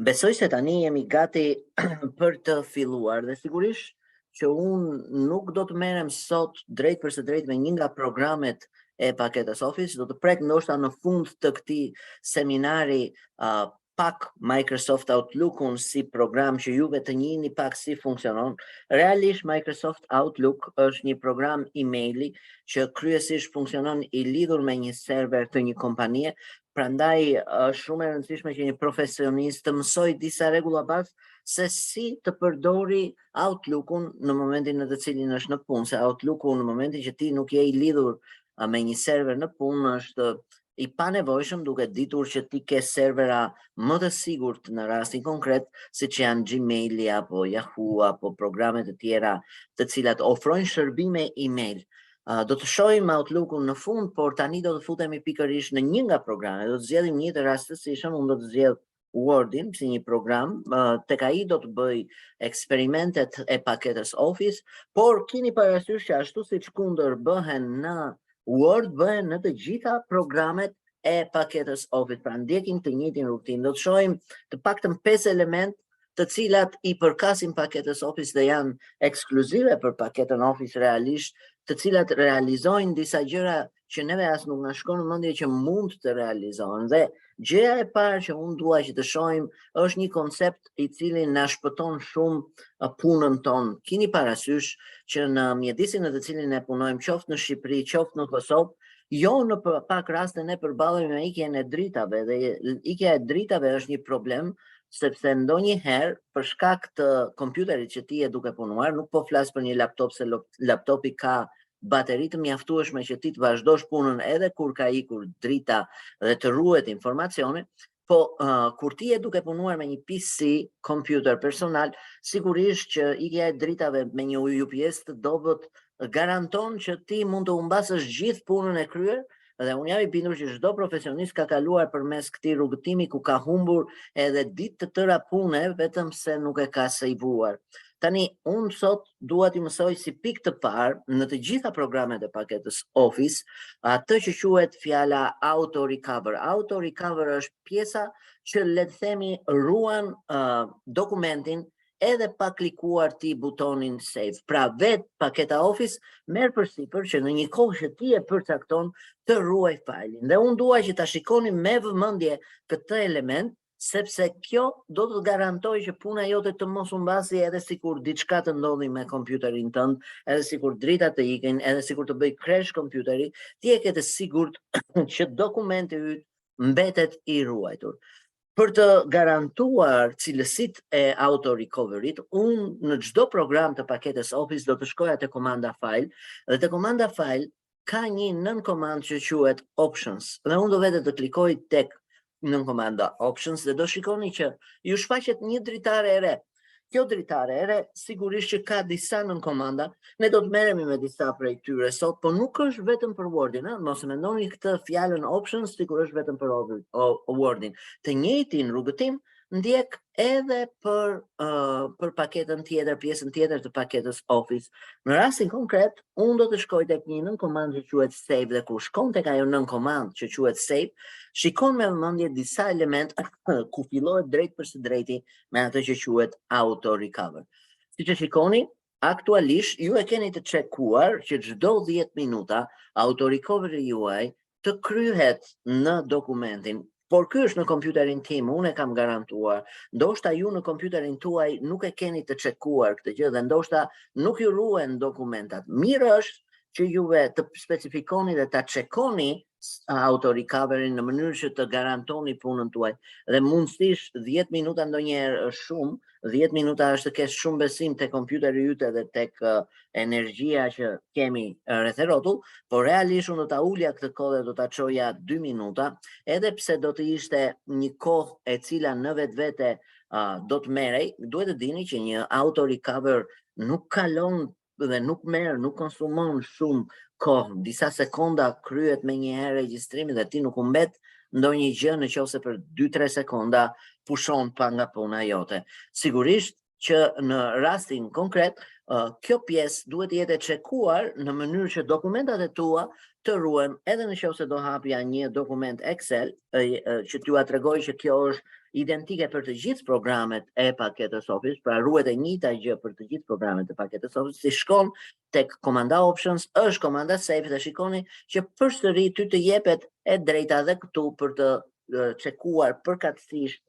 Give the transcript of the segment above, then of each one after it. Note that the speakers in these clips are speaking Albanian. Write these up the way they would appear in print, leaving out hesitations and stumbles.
Besoj se tani jemi gati për të filluar dhe sigurisht që unë nuk do të merrem sot drejt për së drejt me një nga programet e paketës Office, do të prek ndoshta në fund të këtij seminari pak Microsoft Outlook-un si program që juve të njihni pak si funksionon. Realisht Microsoft Outlook është një program emaili që kryesisht funksionon i lidhur me një server të një kompanie, prandaj është shumë e rëndësishme që një profesionist të mësojë disa rregulla bazë se si të përdori Outlook-un në momentin në të cilin është në punë, se Outlook-u në momentin që ti nuk je i lidhur me një server në punë është i panevojshëm, duke ditur që ti ke servera më të sigurt në rastin konkret, siç janë Gmaili apo Yahoo apo programe të tjera të cilat ofrojnë shërbime email. Do të shohim Outlook-un në fund, por tani do të futemi pikërisht në një nga programet. Do të zgjedhim një të rastësishëm, unë do të zgjedh Wordin si një program, tek ai do të bëj eksperimentet e paketës Office, por kini parasysh që ashtu siç kundër bëhen në Word, bëhen në të gjitha programet e paketës Office, pra ndjekin të njëjtin rrugëtim. Do të shohim të paktën 5 element të cilat i përkasin paketës Office dhe janë ekskluzive për paketën Office realisht, të cilat realizojnë disa gjëra që neve as nuk na shkon në mendje që mund të realizohen. Dhe gjëja e parë që unë dua që të shohim është një koncept i cili na shpëton shumë punën tonë. Kini parasysh që në mjedisin në të cilin ne punojmë, qoftë në Shqipëri, qoftë në Kosovë, jo në pak raste ne përballemi me ikjen e dritave dhe ikja e dritave është një problem sepse ndonjëherë për shkak të kompjuterit që ti je duke punuar, nuk po flas për një laptop se laptopi ka bateri të mjaftueshme që ti të vazhdosh punën edhe kur ka ikur drita dhe të ruhet informacioni, po kur ti je duke punuar me një PC, kompjuter personal, sigurisht që ikja e dritave me një UPS të dobët garanton që ti mund të humbasësh gjithë punën e kryer dhe unë jam i bindur që çdo profesionist ka kaluar përmes këtij rrugëtimi ku ka humbur edhe ditë të tëra pune vetëm se nuk e ka sejvuar. Tani, unë sot dua t'i mësoj si pikë të parë në të gjitha programet e paketës Office, atë që quhet fjala auto recover. Auto recover është pjesa që le të themi ruan dokumentin edhe pa klikuar ti butonin save. Pra vetë paketa Office merr përsipër që në një kohë që ti e përcakton të ruaj fajlin. Dhe unë dua që ta shikoni me vëmendje këtë element, sepse kjo do të garantojë që puna jote të mos humbasi edhe sikur diçka të ndodhi me kompjuterin tënd, edhe sikur dritat të ikin, edhe sikur të bëj crash kompjuteri, ti e ke të sigurt që dokumenti yt mbetet i ruajtur. Për të garantuar cilësitë e auto recovery-t, unë në çdo program të paketës Office do të shkoja te komanda file dhe te komanda file ka një nën komandë që quhet options dhe unë do vete të klikoj tek nën komanda options dhe do shikoni që ju shfaqet një dritare e re. Kjo dritare e re sigurisht që ka disa nën komanda, ne do të merremi me disa prej tyre sot, po nuk është vetëm për Wordin, ëh, mos e mendoni këtë fjalën options sikur është vetëm për Wordin. Të njëjtin rrugëtim ndjek edhe për për paketën tjetër, pjesën tjetër të paketës Office. Në rastin konkret, unë do të shkoj tek një nën komandë që quhet save dhe kur shkon tek ajo nën komandë që quhet save, shikon me vëmendje disa element ku fillohet drejt për së drejti me atë që quhet auto recover. Siç e shikoni, aktualisht ju e keni të çekuar që çdo 10 minuta auto recovery juaj të kryhet në dokumentin. Por ky është në kompjuterin tim, unë e kam garantuar. Ndoshta ju në kompjuterin tuaj nuk e keni të çekuar këtë gjë dhe ndoshta nuk ju ruhen dokumentat. Mirë është që juve të specifikoni dhe ta çekoni auto recovery në mënyrë që të garantoni punën tuaj. Dhe mundësisht 10 minuta ndonjëherë është shumë, 10 minuta është të kesh shumë besim te kompjuteri yt edhe tek energjia që kemi rreth e rrotull, por realisht unë do ta ulja këtë kohë dhe do ta çoja 2 minuta, edhe pse do të ishte një kohë e cila në vetvete do të merrej, duhet të dini që një auto recover nuk kalon dhe nuk merr, nuk konsumon shumë kohë, disa sekonda kryhet me një herë regjistrimi dhe ti nuk humbet ndonjë gjë në qoftë se për 2-3 sekonda pushon pa nga puna jote. Sigurisht që në rastin konkret, kjo pjesë duhet të jetë e çekuar në mënyrë që dokumentat e tua të ruhen edhe në qoftë se do hapja një dokument Excel që t'jua tregoj që kjo është identike për të gjithë programet e paketës Office, pra ruhet e njëjta gjë për të gjithë programet e paketës Office, si shkon tek komanda Options, është komanda Save dhe shikoni që përsëri ty të jepet e drejta dhe këtu për të çekuar përkatësisht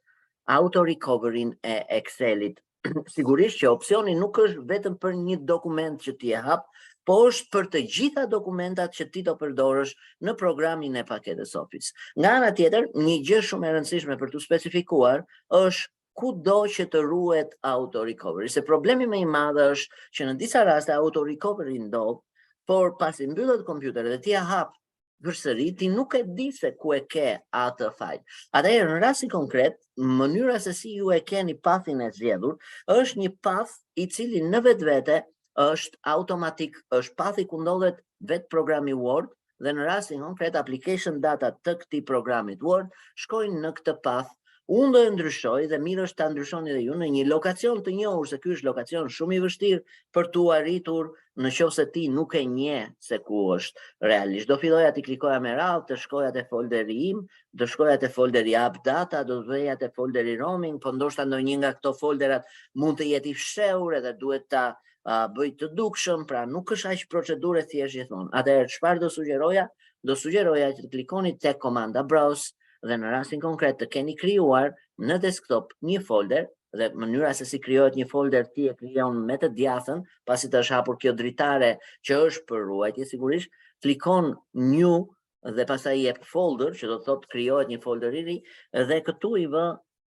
auto recovery-n e Excelit. Sigurisht që opsioni nuk është vetëm për një dokument që ti e hap, po është për të gjitha dokumentat që ti do përdorësh në programin e paketës Office. Nga ana tjetër, një gjë shumë e rëndësishme për t'u specifikuar është ku do që të ruhet auto recovery. Se problemi më i madh është që në disa raste auto recovery ndodh, por pasi mbyllet kompjuteri dhe ti e hap përsëri, ti nuk e di se ku e ke atë file. Atëherë, në rastin konkret, mënyra se si ju e keni pathin e zgjedhur, është një path i cili në vetvete është automatik, është pathi ku ndodhet vetë programi Word, dhe në rastin konkret application data të këtij programit Word shkojnë në këtë path. Unë do e ndryshoj dhe mirë është ta ndryshoni edhe ju në një lokacion të njohur, se ky është lokacion shumë i vështirë për t'u arritur në qoftë se ti nuk e njeh se ku është realisht. Do filloja t'i klikoja me radhë, të shkoja te folderi im, do shkoja te folderi app data, do të veja te folderi roaming, po ndoshta ndonjë nga këto folderat mund të jetë i fshehur edhe duhet ta bëj të dukshëm, pra nuk është aq procedurë e thjeshtë gjithmonë. Atëherë çfarë do sugjeroja? Do sugjeroja që të klikoni tek komanda browse dhe në rastin konkret të keni krijuar në desktop një folder dhe mënyra se si krijohet një folder ti e krijon me të djathtën, pasi të është hapur kjo dritare që është për ruajtje sigurisht, klikon new dhe pastaj jep folder, që do të thotë krijohet një folder i ri dhe këtu i vë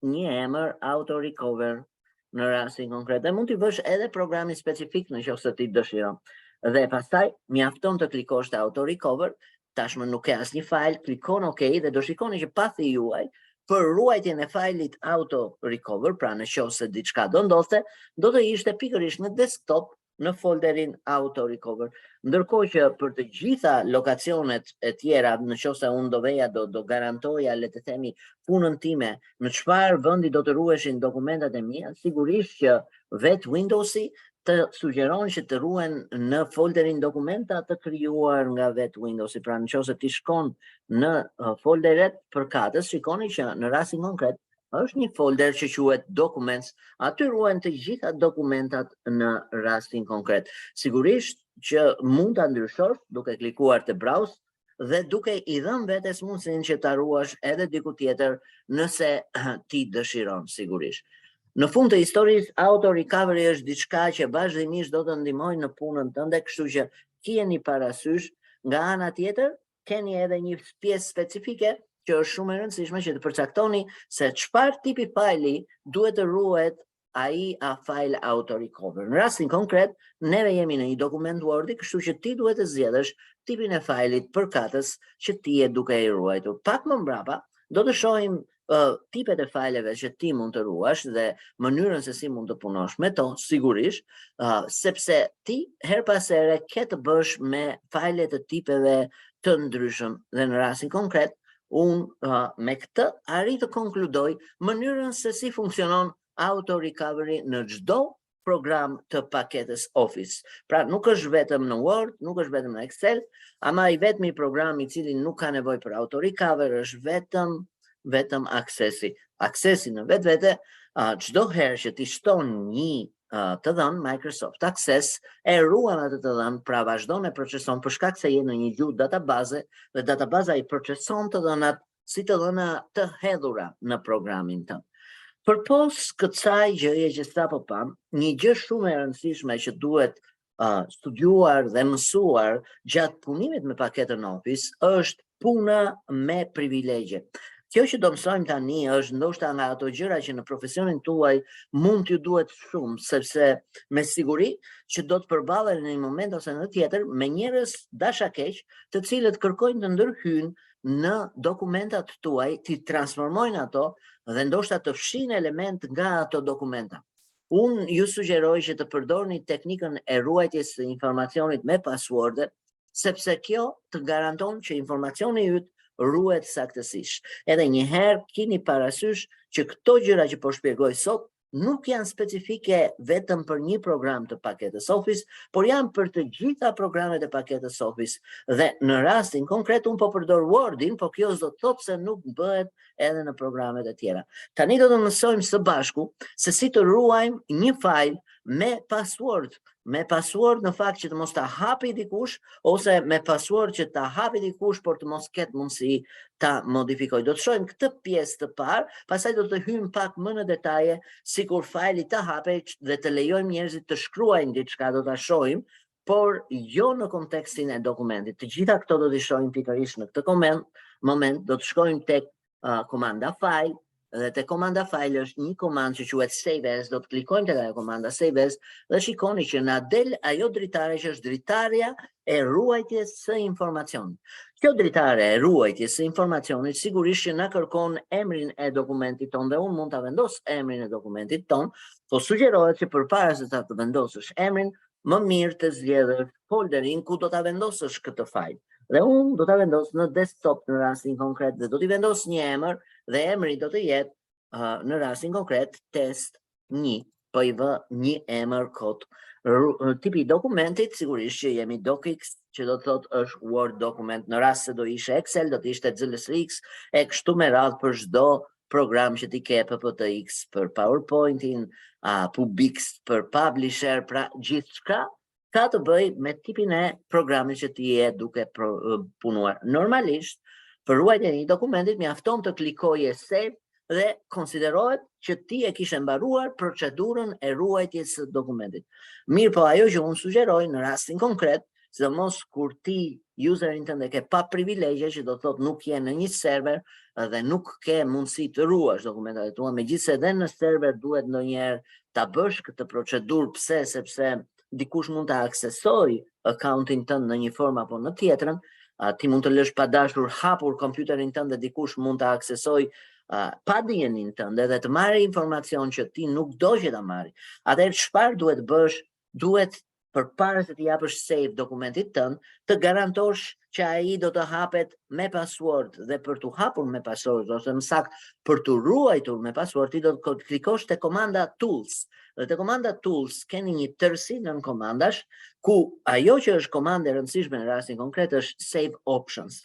një emër auto recover në rastin konkret. Dhe mund t'i vësh edhe programin specifik në qoftë se ti dëshiron. Dhe pastaj mjafton të klikosh te auto recover, tashmë nuk ke asnjë file, klikon OK dhe do shikoni që pathi juaj për ruajtjen e file-it auto recover, pra në qoftë se diçka do ndodhte, do të ishte pikërisht në desktop në folderin auto recover. Ndërkohë që për të gjitha lokacionet e tjera, në qoftë se unë do veja do do garantoja le të themi punën time në çfarë vendi do të ruheshin dokumentat e mia, sigurisht që vetë Windowsi të sugjeron që të ruhen në folderin dokumenta të krijuar nga vetë Windowsi. Pra në qoftë se ti shkon në folderet përkatës, shikoni që në rastin konkret është një folder që quhet Documents, aty ruhen të gjitha dokumentat në rastin konkret. Sigurisht që mund ta ndryshosh duke klikuar te browse dhe duke i dhënë vetes mundësinë që ta ruash edhe diku tjetër nëse ti dëshiron sigurisht. Në fund të historisë, auto recovery është diçka që vazhdimisht do të ndihmojë në punën tënde, kështu që kijeni parasysh. Nga ana tjetër, keni edhe një pjesë specifike që është shumë e rëndësishme që të përcaktoni se çfarë tipi file duhet të ruhet ai a file auto recover. Në rastin konkret, neve jemi në një dokument Word, kështu që ti duhet të zgjedhësh tipin e file-it përkatës që ti je duke i ruajtur. Pak më mbrapa, do të shohim tipet e file-eve që ti mund të ruash dhe mënyrën se si mund të punosh me to, sigurisht, sepse ti her pas here ke të bësh me file të tipeve të ndryshëm dhe në rastin konkret, unë me këtë arrij të konkludoj mënyrën se si funksionon auto recovery në çdo program të paketës Office. Pra nuk është vetëm në Word, nuk është vetëm në Excel, ama i vetmi program i cili nuk ka nevojë për auto recover është vetëm Accessi. Accessi në vetvete, çdo herë që ti shton një të dhënë Microsoft Access e ruan atë të dhënë, pra vazhdon e proceson për shkak se je në një gjuhë databaze dhe databaza i proceson të dhënat si të dhëna të hedhura në programin tënd. Përpos kësaj gjëje që sapo pam, një gjë shumë e rëndësishme që duhet studiuar dhe mësuar gjatë punimit me paketën Office është puna me privilegje. Kjo që do mësojmë tani është ndoshta nga ato gjëra që në profesionin tuaj mund t'ju duhet shumë, sepse me siguri që do të përballeni në një moment ose në tjetër me njerëz dashakeq, të cilët kërkojnë të ndërhyjnë në dokumentat tuaj, t'i transformojnë ato dhe ndoshta të fshin element nga ato dokumenta. Unë ju sugjeroj që të përdorni teknikën e ruajtjes së informacionit me password, sepse kjo të garanton që informacioni yt ruhet saktësisht. Edhe një herë kini parasysh që këto gjëra që po shpjegoj sot nuk janë specifike vetëm për një program të paketës Office, por janë për të gjitha programet e paketës Office. Dhe në rastin konkret unë po përdor Wordin, po kjo s'do të thotë se nuk bëhet edhe në programet e tjera. Tani do të mësojmë së bashku se si të ruajmë një file me password, me password në fakt që të mos ta hapi dikush ose me password që ta hapi dikush por të mos ketë mundësi ta modifikojë. Do të shohim këtë pjesë të parë, pastaj do të hyjmë pak më në detaje sikur file-i të hapej dhe të lejojmë njerëzit të shkruajnë diçka, do ta shohim, por jo në kontekstin e dokumentit. Të gjitha këto do t'i shohim pikërisht në këtë moment, moment do të shkojmë tek uh, komanda file dhe te komanda file është një komandë që quhet save as, do të klikojmë tek ajo komanda save as dhe shikoni që na del ajo dritare që është dritarja e ruajtjes së informacionit. Kjo dritare e ruajtjes së informacionit sigurisht që na kërkon emrin e dokumentit tonë dhe unë mund ta vendos emrin e dokumentit tonë, po sugjerohet që përpara se ta të vendosësh emrin, më mirë të zgjedhësh folderin ku do ta vendosësh këtë file. Dhe unë do ta vendos në desktop në rastin konkret dhe do t'i vendos një emër dhe emri do të jetë uh, në rastin konkret test 1, po i vë një emër kot. Tipi i dokumentit sigurisht që jemi docx, që do të thotë është Word document. Në rast se do ishe Excel, do të ishte XLSX e kështu me radhë për çdo program që ti ke PPTX për PowerPointin, uh, Pubx për Publisher, pra gjithçka ka të bëjë me tipin e programit që ti je duke pro, punuar. Normalisht, për ruajtjen e një dokumentit mjafton të klikoje save dhe konsiderohet që ti e kishe mbaruar procedurën e ruajtjes së dokumentit. Mirë po ajo që unë sugjeroj në rastin konkret sidomos kur ti userin tënd e ke pa privilegje, që do të thotë nuk je në një server dhe nuk ke mundësi të ruash dokumentat e tua, megjithëse edhe në server duhet ndonjëherë ta bësh këtë procedurë, pse? Sepse dikush mund ta aksesojë accountin tënd në një formë apo në tjetrën, ti mund të lësh pa dashur hapur kompjuterin tënd dhe dikush mund ta aksesojë pa dijeninë tënde dhe të marrë informacion që ti nuk do që ta marrë. Atëherë çfarë duhet bësh? Duhet përpara se t'i japësh save dokumentit tënd, të garantosh që ai do të hapet me password dhe për t'u hapur me password ose më saktë për t'u ruajtur me password, ti do të klikosh te komanda tools. Dhe te komanda tools keni një tërësi nën komandash ku ajo që është komandë e rëndësishme në rastin konkret është save options.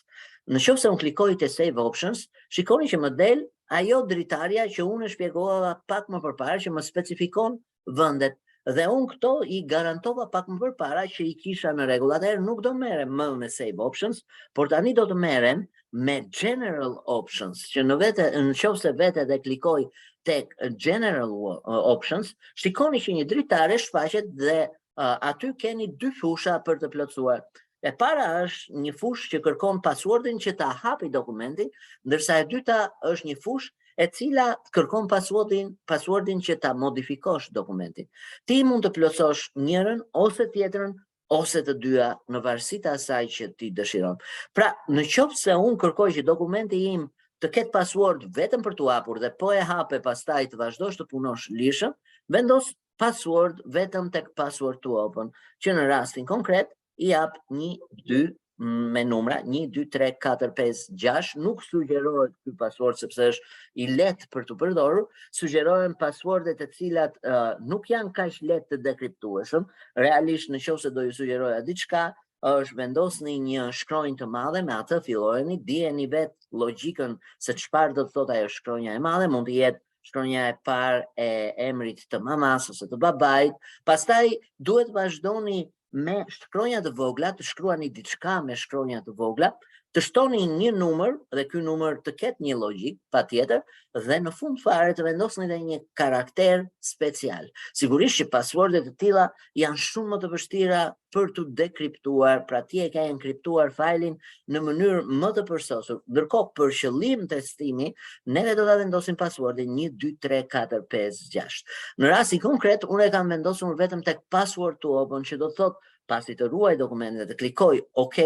Në qoftë se unë klikoj te save options, shikoni që më del ajo dritarja që unë e shpjegova pak më përpara që më specifikon vendet dhe unë këto i garantova pak më përpara që i kisha në rregull. Atëherë nuk do merrem më me save options, por tani do të merrem me general options, që në vete në qoftë se vete dhe klikoj tek general options, shikoni që një dritare shfaqet dhe uh, aty keni dy fusha për të plotësuar. E para është një fushë që kërkon passwordin që ta hapi dokumentin, ndërsa e dyta është një fushë e cila kërkon passwordin, passwordin që ta modifikosh dokumentin. Ti mund të plotësosh njërën ose tjetrën ose të dyja në varësi të asaj që ti dëshiron. Pra, në qoftë se unë kërkoj që dokumenti im të ketë password vetëm për t'u hapur dhe po e hape pastaj të vazhdosh të punosh lirshëm, vendos password vetëm tek password to open, që në rastin konkret i jap 1 2 me numra 1 2 3 4 5 6 nuk sugjerohet ky password sepse është i lehtë për t'u përdorur, sugjerohen passwordet e cilat uh, nuk janë kaq lehtë të dekriptueshëm. Realisht në qoftë se do ju sugjeroja diçka, është vendosni një shkronjë të madhe, me atë fillojeni, dijeni vetë logjikën se çfarë do të thotë ajo shkronja e madhe, mund të jetë shkronja e parë e emrit të mamas ose të babait, pastaj duhet vazhdoni me shkronja të vogla, të shkruani diçka me shkronja të vogla, të shtoni një numër dhe ky numër të ketë një logjikë, patjetër, dhe në fund fare të vendosni edhe një karakter special. Sigurisht që passwordet të tilla janë shumë më të vështira për t'u dekriptuar, pra ti e ke enkriptuar file-in në mënyrë më të përsosur. Ndërkohë, për qëllim testimi, neve do ta vendosim passwordin 1 2 3 4 5 6. Në rastin konkret, unë e kam vendosur vetëm tek password to open, që do të thotë pasi të ruaj dokumentin dhe të klikoj OK,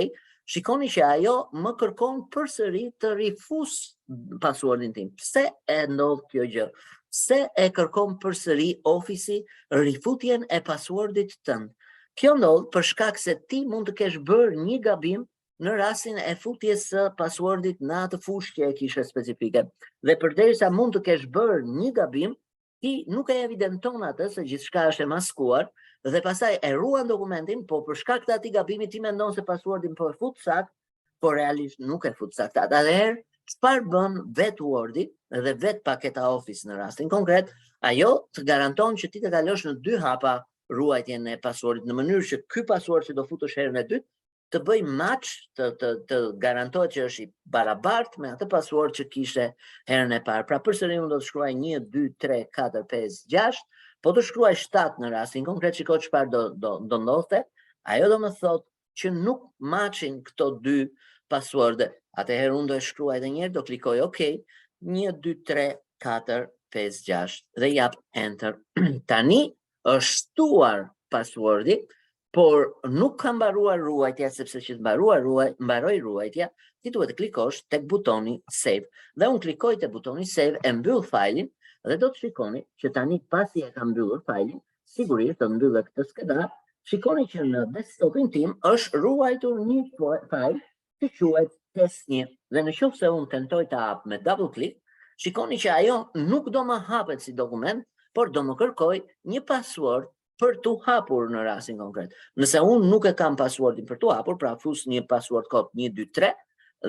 shikoni që ajo më kërkon përsëri të rifus passwordin tim. Pse e ndodh kjo gjë? Pse e kërkon përsëri Office-i rifutjen e passwordit tënd? Kjo ndodh për shkak se ti mund të kesh bërë një gabim në rastin e futjes së passwordit në atë fushë që e kishe specifike. Dhe përderisa mund të kesh bërë një gabim, Ti nuk e evidenton atë, se gjithçka është e maskuar, dhe pastaj e ruan dokumentin, po për shkak të atij gabimi ti mendon se passwordin po e fut sakt, por realisht nuk e fut sakt. Atëherë, çfarë bën vet Wordi dhe vet paketa Office në rastin konkret? Ajo të garanton që ti të kalosh në dy hapa ruajtjen e passwordit, në mënyrë që ky password që do futësh herën e dytë të bëj match, të garantohet që është i barabartë me atë password që kishe herën e parë. Pra, përsëri unë do të shkruaj 1 2 3 4 5 6, po të shkruaj 7 në rastin konkret, shiko çfarë do ndodhte. Ajo do më thotë që nuk matchin këto dy passworde. Atëherë unë do e shkruaj edhe një herë, do klikoj OK, 1 2 3 4 5 6 dhe jap enter. Tani është shtuar passwordi, por nuk ka mbaruar ruajtja, sepse që të mbaroj ruajtja, ti duhet të klikosh tek butoni save. Dhe unë klikoj te butoni save, e mbyll fajlin dhe do të shikoni që tani, pasi e kam mbyllur fajlin, sigurisht do të mbyllë këtë skedar, shikoni që në desktopin tim është ruajtur një file që quhet test 1. Dhe në qoftë se unë tentoj të hap me double click, shikoni që ajo nuk do më hapet si dokument, por do më kërkoj një password për të hapur në rastin konkret. Nëse unë nuk e kam passwordin për të hapur, pra fus një password kod 1 2 3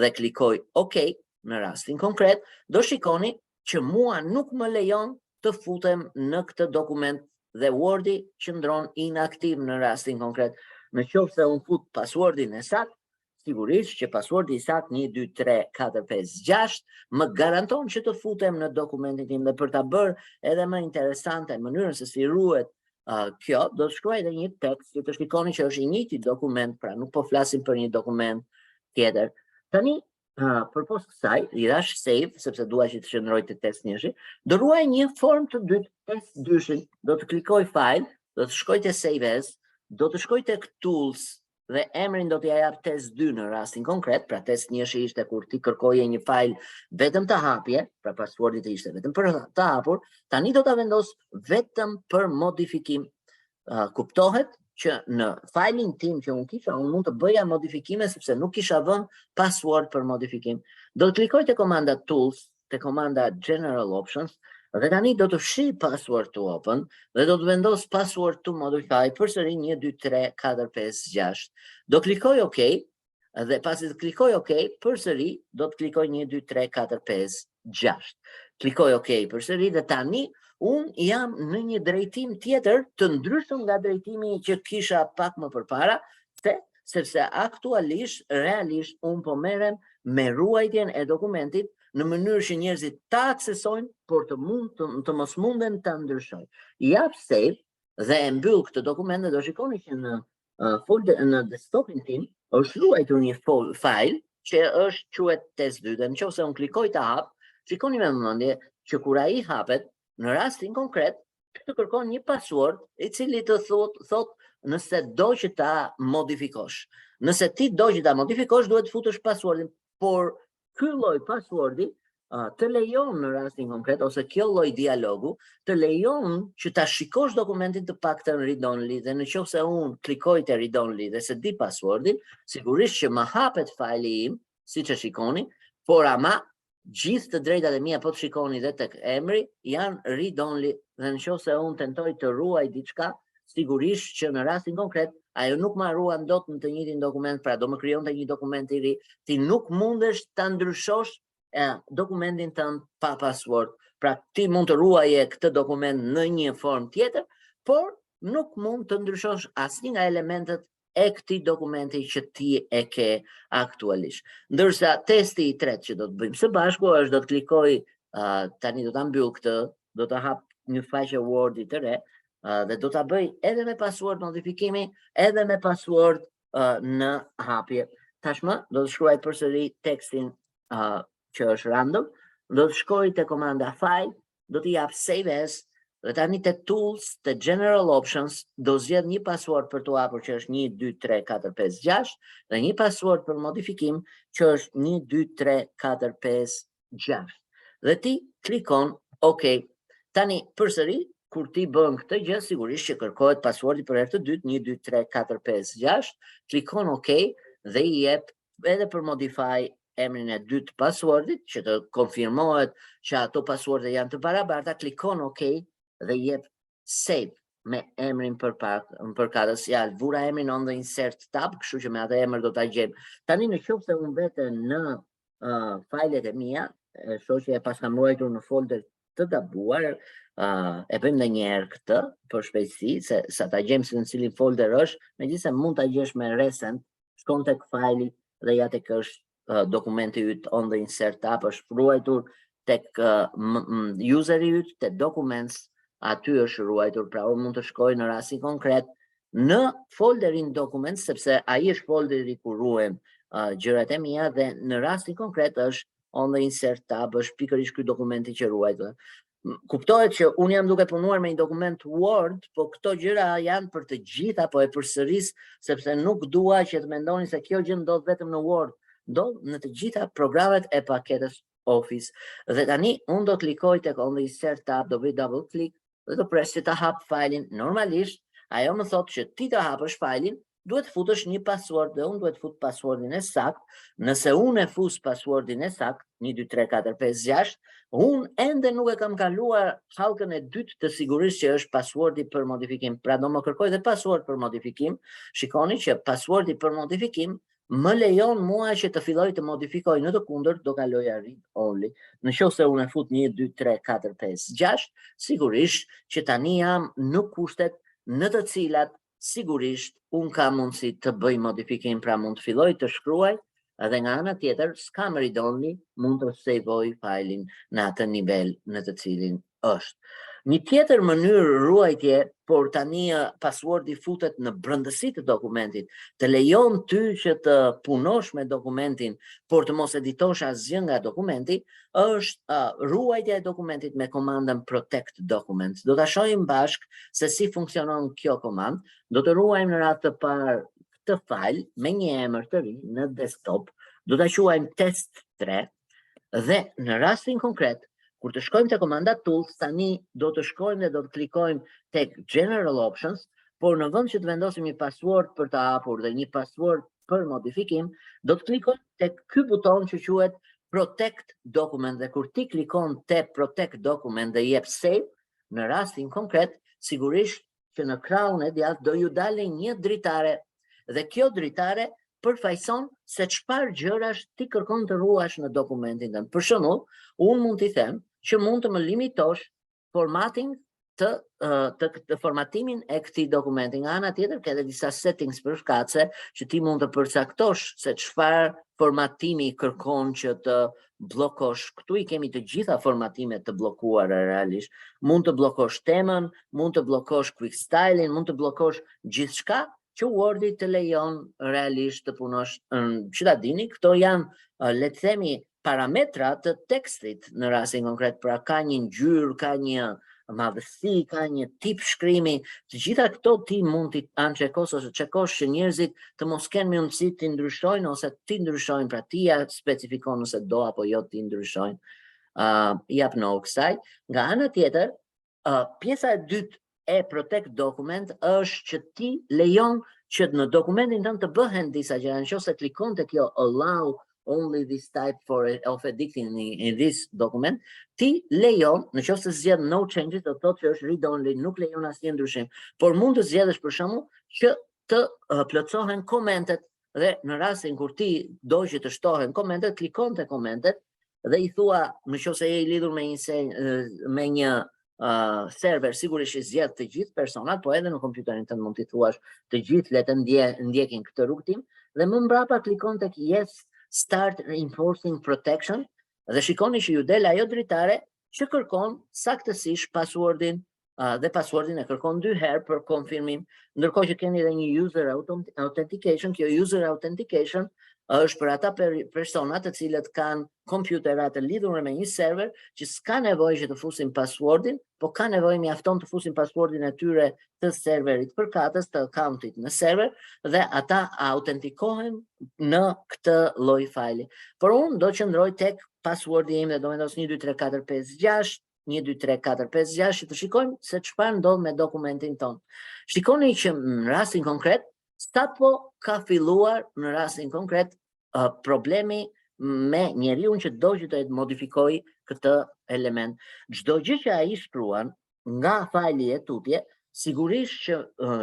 dhe klikoj OK në rastin konkret, do shikoni që mua nuk më lejon të futem në këtë dokument dhe Wordi qëndron inaktiv në rastin konkret. Në qoftë se unë fut passwordin e sakt, sigurisht që passwordi i sakt 1 2 3 4 5 6 më garanton që të futem në dokumentin tim. Dhe për ta bërë edhe më interesante mënyrën se si ruhet kjo, do të shkruaj edhe një tekst që të shikoni që është i njëjti dokument, pra nuk po flasim për një dokument tjetër. Tani, përpos kësaj, i dhash save, sepse dua që të qëndroj të test njëshi, do ruaj një formë të dytë, test dyshin. Do të klikoj file, do të shkoj te save as, do të shkoj tek tools dhe emrin do t'ja jap test 2 në rastin konkret. Pra, test njëshi ishte kur ti kërkoje një file vetëm të hapje, pra passwordi të ishte vetëm për të hapur, tani do ta vendos vetëm për modifikim. Kuptohet që në file-in tim që unë kisha, unë mund të bëja modifikime, sepse nuk kisha vënë password për modifikim. Do të klikoj te komanda tools, te komanda general options, dhe tani do të fshi password to open dhe do të vendos password to modify, përsëri 1 2 3 4 5 6. Do klikoj OK dhe pasi të klikoj OK, përsëri do të klikoj 1 2 3 4 5 6. Klikoj OK përsëri dhe tani unë jam në një drejtim tjetër, të ndryshëm nga drejtimi që kisha pak më përpara, sepse aktualisht, realisht, unë po merrem me ruajtjen e dokumentit në mënyrë që njerëzit ta aksesojnë, por të mos munden ta ndryshojnë. Jap save dhe e mbyll këtë dokument dhe do shikoni që në folder, në desktopin tim është ruajtur një file që është quhet test 2, dhe në qoftë se unë klikoj të hap, shikoni me vëmendje që kur ai hapet, në rastin konkret, të kërkon një password i cili të thot nëse do që ta modifikosh. Nëse ti do që ta modifikosh, duhet të futësh passwordin, por ky lloj passwordi të lejon në rastin konkret, ose kjo lloj dialogu të lejon që ta shikosh dokumentin të paktën read only. Dhe në qoftë se unë klikoj te read only dhe se di passwordin, sigurisht që më hapet file-i im, siç e shikoni, por ama gjithë të drejtat e mia, po të shikoni dhe tek emri, janë read only. Dhe në qoftë se unë tentoj të ruaj diçka, sigurisht që në rastin konkret ajo nuk ma ruan dot në të njëjtin dokument, pra do më krijonte një dokument i ri. Ti nuk mundesh ta ndryshosh dokumentin tënd pa password. Pra, ti mund të ruaje këtë dokument në një formë tjetër, por nuk mund të ndryshosh asnjë nga elementët e këtij dokumenti që ti e ke aktualisht. Ndërsa testi i tretë që do të bëjmë së bashku është, do të klikoj, tani do ta mbyll këtë, do të hap një faqe Word-i të re dhe do ta bëj edhe me password modifikimi, edhe me password në hapje. Tashmë do të shkruaj përsëri tekstin që është random, do të shkoj te komanda file, do t'i jap save as dhe tani te tools, te general options, do zgjedh një password për të hapur, që është 1 2 3 4 5 6, dhe një password për modifikim, që është 1 2 3 4 5 6. Dhe ti klikon OK. Tani përsëri kur ti bën këtë gjë, sigurisht që kërkohet passwordi për herë të dytë, 1 2 3 4 5 6, klikon OK dhe i jep edhe për modify emrin e dytë passwordit, që të konfirmohet që ato passworde janë të barabarta, klikon OK. dhe jep save me emrin për pak, përkatës, ja, vura emrin on the insert tab, kështu që me atë emër do ta gjejmë. Tani, në qoftë se unë vete në file-et e mia, e shoh që e pas kam ruajtur në folder të gabuar, e bëjmë dhe një herë këtë për shpejtësi, se sa ta gjejmë se në cilin folder është, megjithëse mund ta gjesh me recent, shkon tek file dhe ja tek është dokumenti yt on the insert tab, është ruajtur tek useri yt, te documents, aty është ruajtur, pra unë mund të shkoj në rastin konkret në folderin documents, sepse ai është folderi ku ruhen gjërat e mia dhe në rastin konkret është on the insert tab, është pikërisht ky dokumenti që ruajtur. Kuptohet që unë jam duke punuar me një dokument Word, po këto gjëra janë për të gjitha, po e përsëris sepse nuk dua që të mendoni se kjo gjë ndodh vetëm në Word, ndodh në të gjitha programet e paketës Office. Dhe tani unë do klikoj tek on the insert tab, do bëj double click dhe do pres që të hap file-in. Normalisht, ajo më thotë që ti të hapësh file-in, duhet të futësh një password dhe unë duhet të fut passwordin e sakt. Nëse unë e fus passwordin e sakt, 1 2 3 4 5 6, unë ende nuk e kam kaluar hallkën e dytë të sigurisë, që është passwordi për modifikim. Pra, do më kërkoj dhe password për modifikim. Shikoni që passwordi për modifikim më lejon mua që të filloj të modifikoj, në të kundërt do kaloja read only. Në qoftë se unë e fut 1 2 3 4 5 6, sigurisht që tani jam në kushtet në të cilat sigurisht unë kam mundësi të bëj modifikim, pra mund të filloj të shkruaj edhe nga ana tjetër s'kam read only, mund të save-oj file-in në atë nivel në të cilin është. Një tjetër mënyrë ruajtje, por tani passwordi futet në brëndësi të dokumentit, të lejon ty që të punosh me dokumentin, por të mos editosh asgjë nga dokumenti, është ruajtja e dokumentit me komandën protect document. Do ta shohim bashk se si funksionon kjo komandë. Do të ruajmë në radhë të parë këtë file me një emër të ri në desktop, do ta quajmë test 3 dhe në rastin konkret, kur të shkojmë te komanda tools, tani do të shkojmë dhe do të klikojmë tek general options, por në vend që të vendosim një password për të hapur dhe një password për modifikim, do të klikojmë tek ky buton që quhet protect document dhe kur ti klikon te protect document dhe jep save, në rastin konkret, sigurisht që në krahun e djathtë do ju dalë një dritare dhe kjo dritare përfaqëson se çfarë gjërash ti kërkon të ruash në dokumentin tënd. Për shembull, unë mund t'i them që mund të më limitosh formatting të formatimin e këtij dokumenti. Nga ana tjetër, ke edhe disa settings përkatëse që ti mund të përcaktosh se çfarë formatimi kërkon që të bllokosh. Këtu i kemi të gjitha formatimet të bllokuara realisht. Mund të bllokosh temën, mund të bllokosh quick styling, mund të bllokosh gjithçka që Wordi të lejon realisht të punosh. Që ta dini, këto janë, le të themi, parametra të tekstit në rastin konkret, pra ka një ngjyrë, ka një madhësi, ka një tip shkrimi, të gjitha këto ti mund t'i uncheckosh ose checkosh që njerëzit të mos kenë mundësi të ndryshojnë ose ti ndryshojnë, pra ti ja specifikon nëse do apo jo ti ndryshojnë. Jap no kësaj. Nga ana tjetër, pjesa e dytë e protect document është që ti lejon që në dokumentin tënd të bëhen disa gjëra. Nëse klikon te kjo allow only this type for of editing in this document, ti lejon, në qoftë se zgjedh no changes, do të thotë që është read only, nuk lejon asnjë ndryshim, por mund të zgjedhësh, për shembull, që të plotësohen komentet dhe në rastin kur ti do që të shtohen komentet, klikon te komentet dhe i thua, në qoftë se je i lidhur me një server, sigurisht i zgjedh të gjithë personat, po edhe në kompjuterin tënd mund t'i thuash të gjithë le të ndjekin këtë rrugtim dhe më mbrapa klikon tek yes, start enforcing protection dhe shikoni që ju del ajo dritare që kërkon saktësisht passwordin dhe passwordin e kërkon dy herë për konfirmim, ndërkohë që keni edhe një user authentication. Kjo user authentication është për ata persona të cilët kanë kompjutera të lidhur me një server që s'ka nevojë që të fusin passwordin, po ka nevojë, mjafton të fusin passwordin e tyre të serverit përkatës, të accountit në server dhe ata autentikohen në këtë lloj file. Por unë do qëndroj tek passwordi im dhe do vendos 1 2 3 4 5 6, 1 2 3 4 5 6, që të shikojmë se çfarë ndodh me dokumentin ton. Shikoni që në rastin konkret sapo ka filluar, në rastin konkret, problemi me njeriun që do që të modifikoj këtë element. Çdo gjë që ai shkruan Nga file-i e tutje, sigurisht që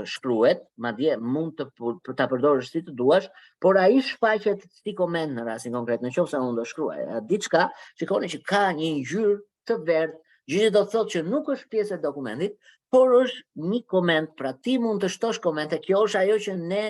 shkruhet, madje mund të për ta përdorësh si të duash, por ai shfaqet si koment në rastin konkret. Në qoftë se unë do shkruaj diçka, shikoni që ka një ngjyrë të verdhë, gjë që do të thotë që nuk është pjesë e dokumentit, por është një koment, pra ti mund të shtosh komente, kjo është ajo që ne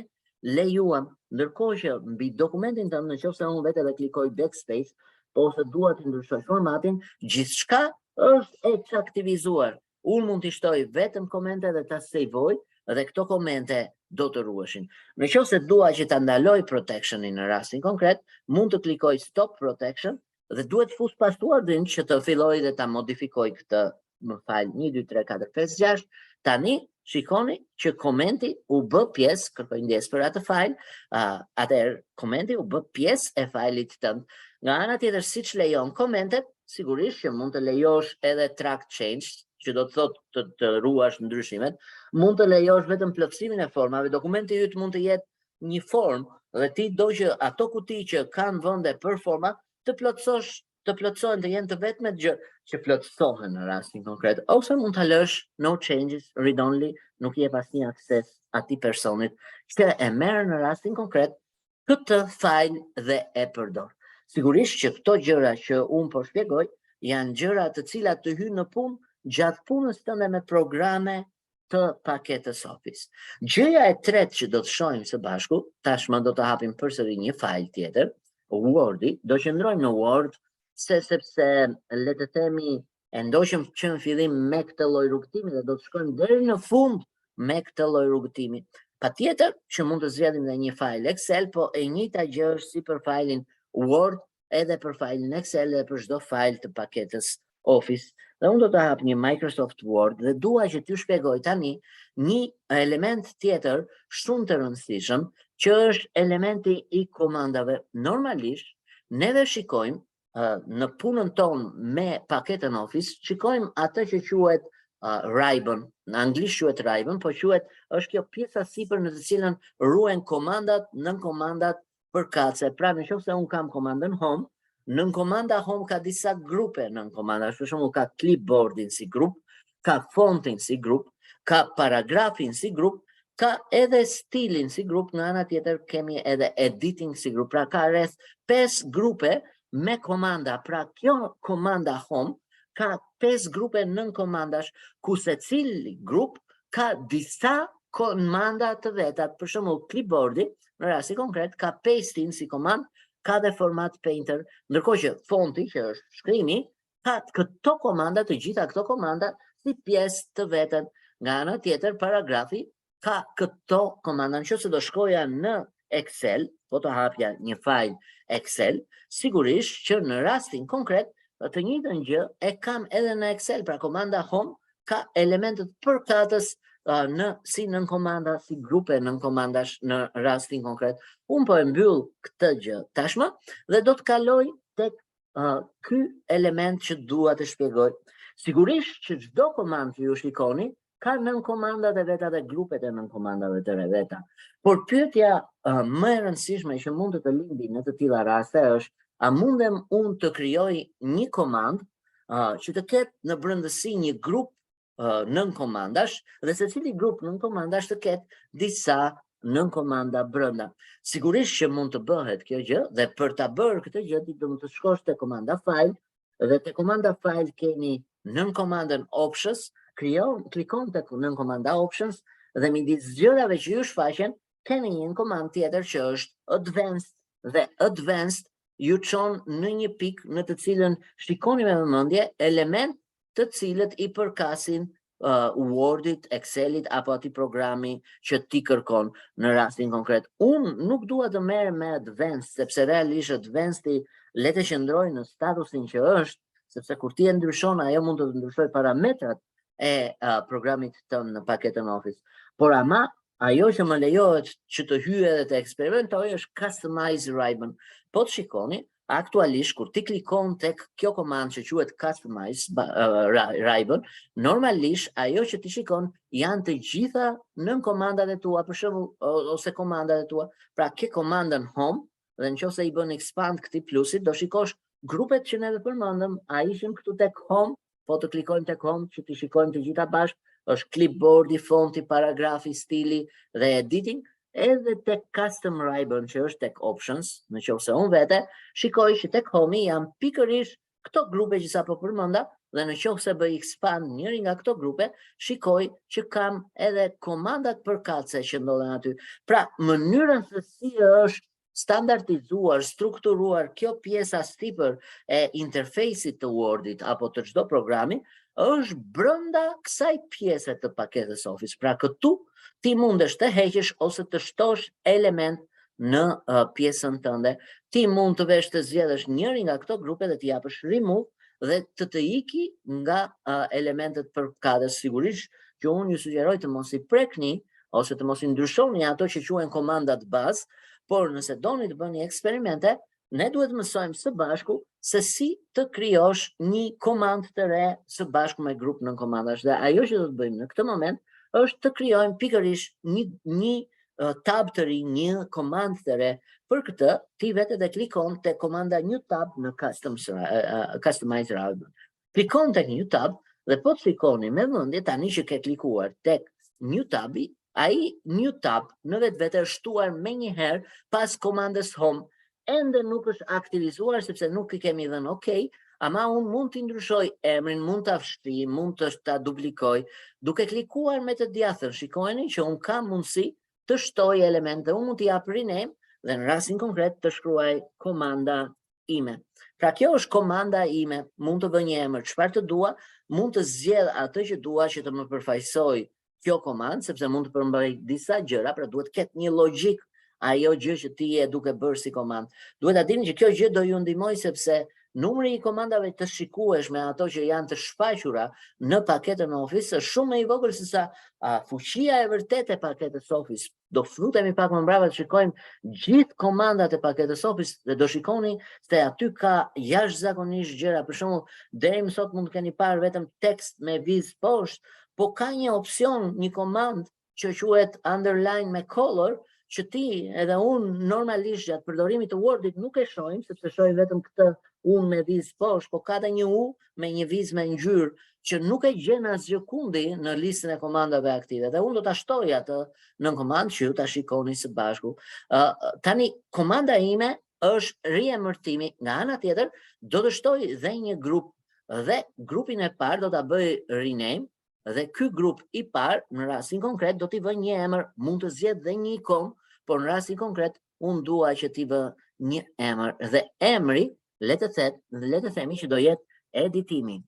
lejuam. Ndërkohë që mbi dokumentin tënd, në qoftë se unë vetë edhe klikoj backspace, ose dua të ndryshoj formatin, gjithçka është e çaktivizuar. Unë mund t'i shtoj vetëm komente dhe ta save-oj dhe këto komente do të ruheshin. Në qoftë se dua që ta ndaloj protectionin në rastin konkret, mund të klikoj stop protection dhe duhet fus passwordin që të filloj dhe ta modifikoj këtë, më fal, 1 2 3 4 5 6. Tani shikoni që komenti u bë pjesë, kërkoj ndjesë për atë file, atëherë komenti u bë pjesë e file-it tënd. Nga ana tjetër, siç lejon komentet, sigurisht që mund të lejosh edhe track change, që do të thotë të ruash ndryshimet, mund të lejosh vetëm plotësimin e formave, dokumenti yt mund të jetë një formë dhe ti do që ato kuti që kanë vende për forma të plotësosh, të plotësohen, të jenë të vetmet gjë që plotësohen në rastin konkret, ose mund ta lësh no changes, read only, nuk i jep asnjë akses atij personit që e merr në rastin konkret këtë file dhe e përdor. Sigurisht që këto gjëra që unë po shpjegoj janë gjëra të cilat të hyjnë në punë gjatë punës tënde me programe të paketës Office. Gjëja e tretë që do të shohim së bashku, tashmë do të hapim përsëri një file tjetër, Wordi, do qëndrojmë në Word, se sepse le të themi e ndoqëm që në fillim me këtë lloj rrugëtimi dhe do të shkojmë deri në fund me këtë lloj rrugëtimi. Patjetër që mund të zgjedhim edhe një file Excel, po e njëjta gjë është si për file-in Word, edhe për file-in Excel edhe për çdo file të paketës Office. Dhe unë do të hap një Microsoft Word dhe dua që t'ju shpjegoj tani një element tjetër shumë të rëndësishëm, që është elementi i komandave. Normalisht, neve shikojmë në punën tonë me paketën Office, shikojmë atë që quhet ribbon, në anglisht quhet ribbon, po quhet është kjo pjesa sipër në të cilën ruhen komandat, nën komandat përkatëse. Pra, në qoftë se unë kam komandën home, nën komanda home ka disa grupe nën komanda, për shembull ka clipboardin si grup, ka fontin si grup, ka paragrafin si grup, ka edhe stilin si grup, nga ana tjetër kemi edhe editing si grup, pra ka rreth 5 grupe me komanda, pra kjo komanda home ka 5 grupe nën komandash, ku secili grup ka disa komanda të vetat, për shembull clipboardi, në rasti konkret, ka paste-in si komand, ka dhe format painter, ndërkohë që fonti, që është shkrimi, ka këto komanda, të gjitha këto komanda, si pjesë të vetën. Nga ana tjetër, paragrafi ka këto komanda. Në qoftë se do shkoja në Excel, po të hapja një file Excel, sigurisht që në rastin konkret, të njëjtën gjë e kam edhe në Excel, pra komanda home ka elementët përkatës në si nën komanda, si grupe nën komandash në rastin konkret. Unë po e mbyll këtë gjë tashmë dhe do të kaloj tek ky element që dua të shpjegoj. Sigurisht që çdo komandë që ju shikoni ka nën komandat e veta dhe grupet e nën komandave të veta. Por pyetja më e rëndësishme që mund të të lindi në të tilla raste është a mundem unë të krijoj një komandë që të ketë në brendësi një grup nën komandash dhe secili grup nën komandash të ketë disa nën komanda brenda. Sigurisht që mund të bëhet kjo gjë dhe për ta bërë këtë gjë ti do të shkosh te komanda file dhe te komanda file keni nën komandën options, krijon, klikon te nën komanda options dhe midis gjërave që ju shfaqen keni një komandë tjetër që është advanced dhe advanced ju çon në një pikë në të cilën shikoni me vëmendje element të cilët i përkasin Wordit, Excelit apo atij programi që ti kërkon në rastin konkret. Unë nuk dua të merrem me advanced, sepse realisht advanced-i le të qëndrojë në statusin që është, sepse kur ti e ndryshon, ajo mund të ndryshojë parametrat e programit tënd në paketën Office. Por ama, ajo që më lejohet që të hyj edhe të eksperimentoj është Customize Ribbon. Po të shikoni, aktualisht kur ti klikon tek kjo komandë që quhet Customize Ribbon, normalisht ajo që ti shikon janë të gjitha nën komandat e tua, për shembull ose komandat e tua. Pra ke komandën home dhe nëse i bën expand këtij plusit, do shikosh grupet që neve përmendëm, a ishim këtu tek home? Po të klikojmë tek home që t'i shikojmë të gjitha bashkë, është clipboardi, fonti, paragrafi, stili dhe editing, edhe tek custom ribbon që është tek options, në qoftë se unë vete, shikoj që tek home janë pikërisht këto grupe që sapo përmenda dhe në qoftë se bëj expand njëri nga këto grupe, shikoj që kam edhe komandat përkatëse që ndodhen aty. Pra, mënyrën se si është standardizuar, strukturuar kjo pjesa sipër e interfejsit të Wordit apo të çdo programi, është brenda kësaj pjese të paketës Office. Pra këtu ti mundesh të heqësh ose të shtosh element në pjesën tënde. Ti mund të vesh të zgjedhësh njëri nga këto grupe dhe të japësh remove dhe të të iki nga elementet përkatës. Sigurisht që unë ju sugjeroj të mos i prekni ose të mos i ndryshoni ato që quhen komandat bazë, por nëse doni të bëni eksperimente, ne duhet mësojmë së bashku se si të krijosh një komand të re së bashku me grup nën komandash. Dhe ajo që do të bëjmë në këtë moment është të krijojmë pikërisht një tab të ri, një komand të re. Për këtë, ti vete dhe klikon te komanda new tab në custom, customize ribbon. Klikon tek new tab dhe po të shikoni me vëmendje tani që ke klikuar tek new tabi, ai new tab në vetvete është shtuar menjëherë pas komandës home. Ende nuk është aktivizuar sepse nuk i kemi dhënë OK, ama unë mund t'i ndryshoj emrin, mund ta fshi, mund të ta duplikoj, duke klikuar me të djathtën. Shikojeni që unë kam mundësi të shtoj elemente, unë mund t'i jap rename dhe në rastin konkret të shkruaj komanda ime. Pra kjo është komanda ime, mund të vë një emër çfarë të dua, mund të zgjedh atë që dua që të më përfaqësoj kjo komandë, sepse mund të përmbaj disa gjëra, pra duhet ketë një logjik ajo gjë që ti je duke bërë si komandë. Duhet ta dini që kjo gjë do ju ndihmoj sepse numri i komandave të shikueshme, ato që janë të shfaqura në paketën Office është shumë më i vogël se sa fuqia e vërtetë e paketës Office. Do futemi pak më mbrapa të shikojmë gjithë komandat e paketës Office dhe do shikoni se aty ka jashtëzakonisht gjëra. Për shembull, deri më sot mund të keni parë vetëm tekst me vizë poshtë, po ka një opsion, një komand që quhet underline me color, që ti edhe unë normalisht gjatë përdorimit të Wordit nuk e shohim, sepse shohim vetëm këtë unë me vizë poshtë, po ka dhe një U me një vizë me ngjyrë që nuk e gjen asgjë kundi në listën e komandave aktive. Dhe unë do ta shtoj atë në komandë që ju ta shikoni së bashku. Tani komanda ime është riemërtimi, nga ana tjetër do të shtoj dhe një grup dhe grupin e parë do ta bëj rename dhe ky grup i parë në rastin konkret do t'i vë një emër, mund të zgjedh dhe një ikon, por në rastin konkret unë dua që t'i vë një emër dhe emri le të thet, le të themi që do jetë editimi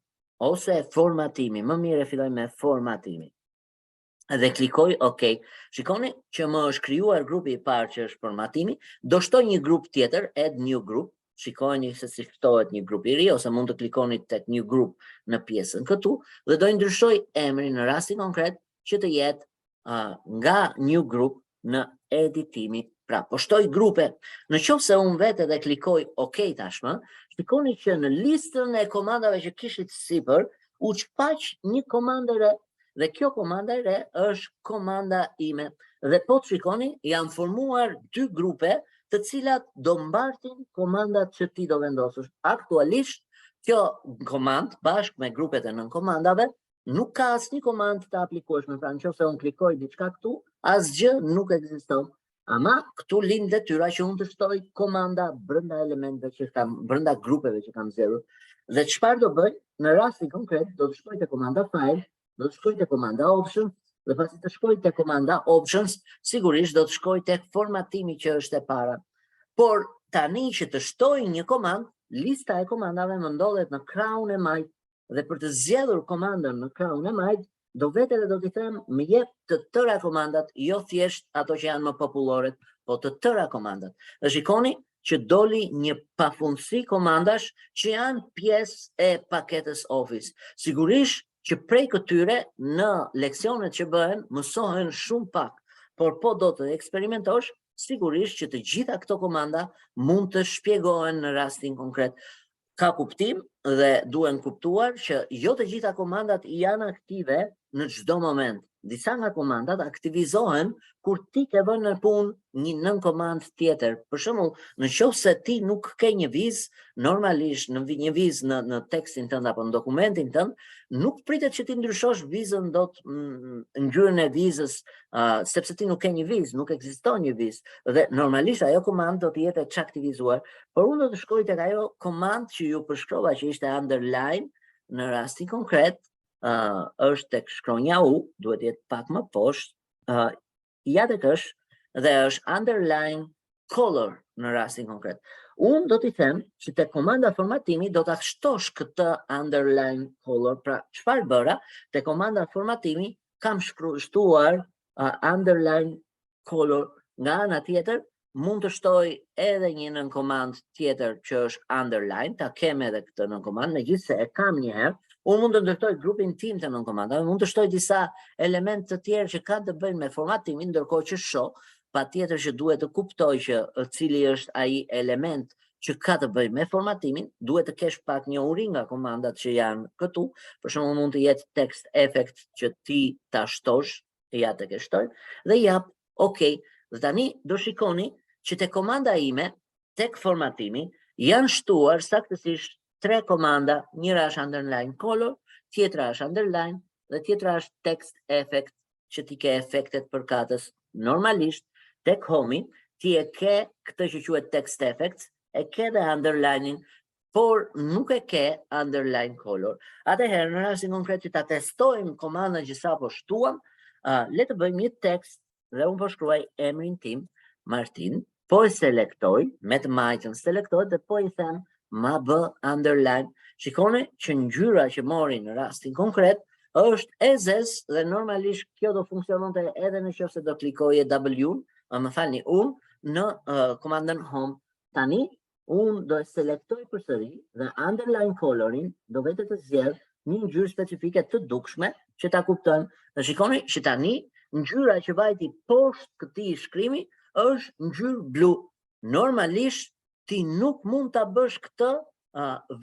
ose formatimi, më mirë e filloj me formatimi. Dhe klikoj OK. Shikoni që më është krijuar grupi i parë që është formatimi, do shtoj një grup tjetër, add new group, shikojeni se si shtohet një grup i ri ose mund të klikoni tek new group në pjesën këtu dhe do i ndryshoj emrin në rastin konkret që të jetë nga new group në editimi. Pra, po shtoj grupe. Në qoftë se unë vete dhe klikoj OK tashmë, shikoni që në listën e komandave që kishit sipër, u shfaq një komandë re dhe kjo komanda e re është komanda ime. Dhe po të shikoni, janë formuar dy grupe të cilat do mbartin komandat që ti do vendosësh. Aktualisht, kjo komand, bashkë me grupet e nën komandave, nuk ka asnjë komandë të aplikueshme. Pra, në qoftë se unë klikoj diçka këtu, asgjë nuk ekziston. Ama këtu lind detyra që unë të shtoj komanda brenda elementëve që kam, brenda grupeve që kam zgjedhur. Dhe çfarë do bëj? Në rastin konkret do të shkoj te komanda file, do të shkoj te komanda options dhe pasi të shkoj te komanda options, sigurisht do të shkoj tek formatimi që është e para. Por tani që të shtoj një komand, lista e komandave më ndodhet në krahun e majtë dhe për të zgjedhur komandën në krahun e majtë, do vete dhe do t'i them më jep të tëra komandat, jo thjesht ato që janë më populloret, po të tëra komandat. Dhe shikoni që doli një pafundësi komandash që janë pjesë e paketës Office. Sigurisht që prej këtyre në leksionet që bëhen mësohen shumë pak, por po do të eksperimentosh, sigurisht që të gjitha këto komanda mund të shpjegohen në rastin konkret. Ka kuptim dhe duhen kuptuar që jo të gjitha komandat janë aktive në çdo moment. Disa nga komandat aktivizohen kur ti ke vënë në punë një nënkomand tjetër. Për shembull, në qoftë se ti nuk ke një vizë, normalisht në një vizë në tekstin tënd apo në dokumentin tënd, nuk pritet që ti ndryshosh vizën dot ngjyrën e vizës, sepse ti nuk ke një vizë, nuk ekziston një vizë dhe normalisht ajo komandë do të jetë e çaktivizuar, por unë do të shkoj tek ajo komandë që ju përshkrova që ishte underline në rastin konkret, është tek shkronja U, duhet të jetë pak më poshtë, ja tek është dhe është underline color në rastin konkret. Unë do t'i them që te komanda formatimi do ta shtosh këtë underline color, pra çfarë bëra? Te komanda formatimi kam shtuar underline color. Nga ana tjetër, mund të shtoj edhe një nën komand tjetër që është underline, ta kem edhe këtë nën komand, megjithëse e kam një herë, unë mund të ndërtoj grupin tim të nën komandave, mund të shtoj disa element të tjerë që kanë të bëjnë me formatimin, ndërkohë që shoh, patjetër që duhet të kuptoj që cili është ai element që ka të bëjë me formatimin, duhet të kesh pak njohuri nga komandat që janë këtu. Për shembull, mund të jetë text effect që ti ta shtosh, ja tek e shtoj, dhe jap OK. Dhe tani do shikoni që te komanda ime, tek formatimi, janë shtuar saktësisht tre komanda, njëra është underline color, tjetra është underline dhe tjetra është text effect, që ti ke efektet përkatës. Normalisht, tek home ti e ke këtë që quhet text effects, e ke dhe underline-in, por nuk e ke underline color. Atëherë, në rastin konkret që ta testojmë komandën që sapo shtuam, le të bëjmë një tekst dhe unë po shkruaj emrin tim, Martin, po e selektoj, me të majtën selektoj dhe po i them ma bë underline. Shikoni që ngjyra që mori në rastin konkret është e zezë dhe normalisht kjo do funksiononte edhe në qoftë se do klikoje W, më falni, unë në komandën home. Tani unë do e selektoj përsëri dhe underline colorin do vete të zgjedh një ngjyrë specifike të dukshme që ta kuptojmë. Dhe shikoni që tani ngjyra që vajti poshtë këtij shkrimi është ngjyrë blu. Normalisht ti nuk mund ta bësh këtë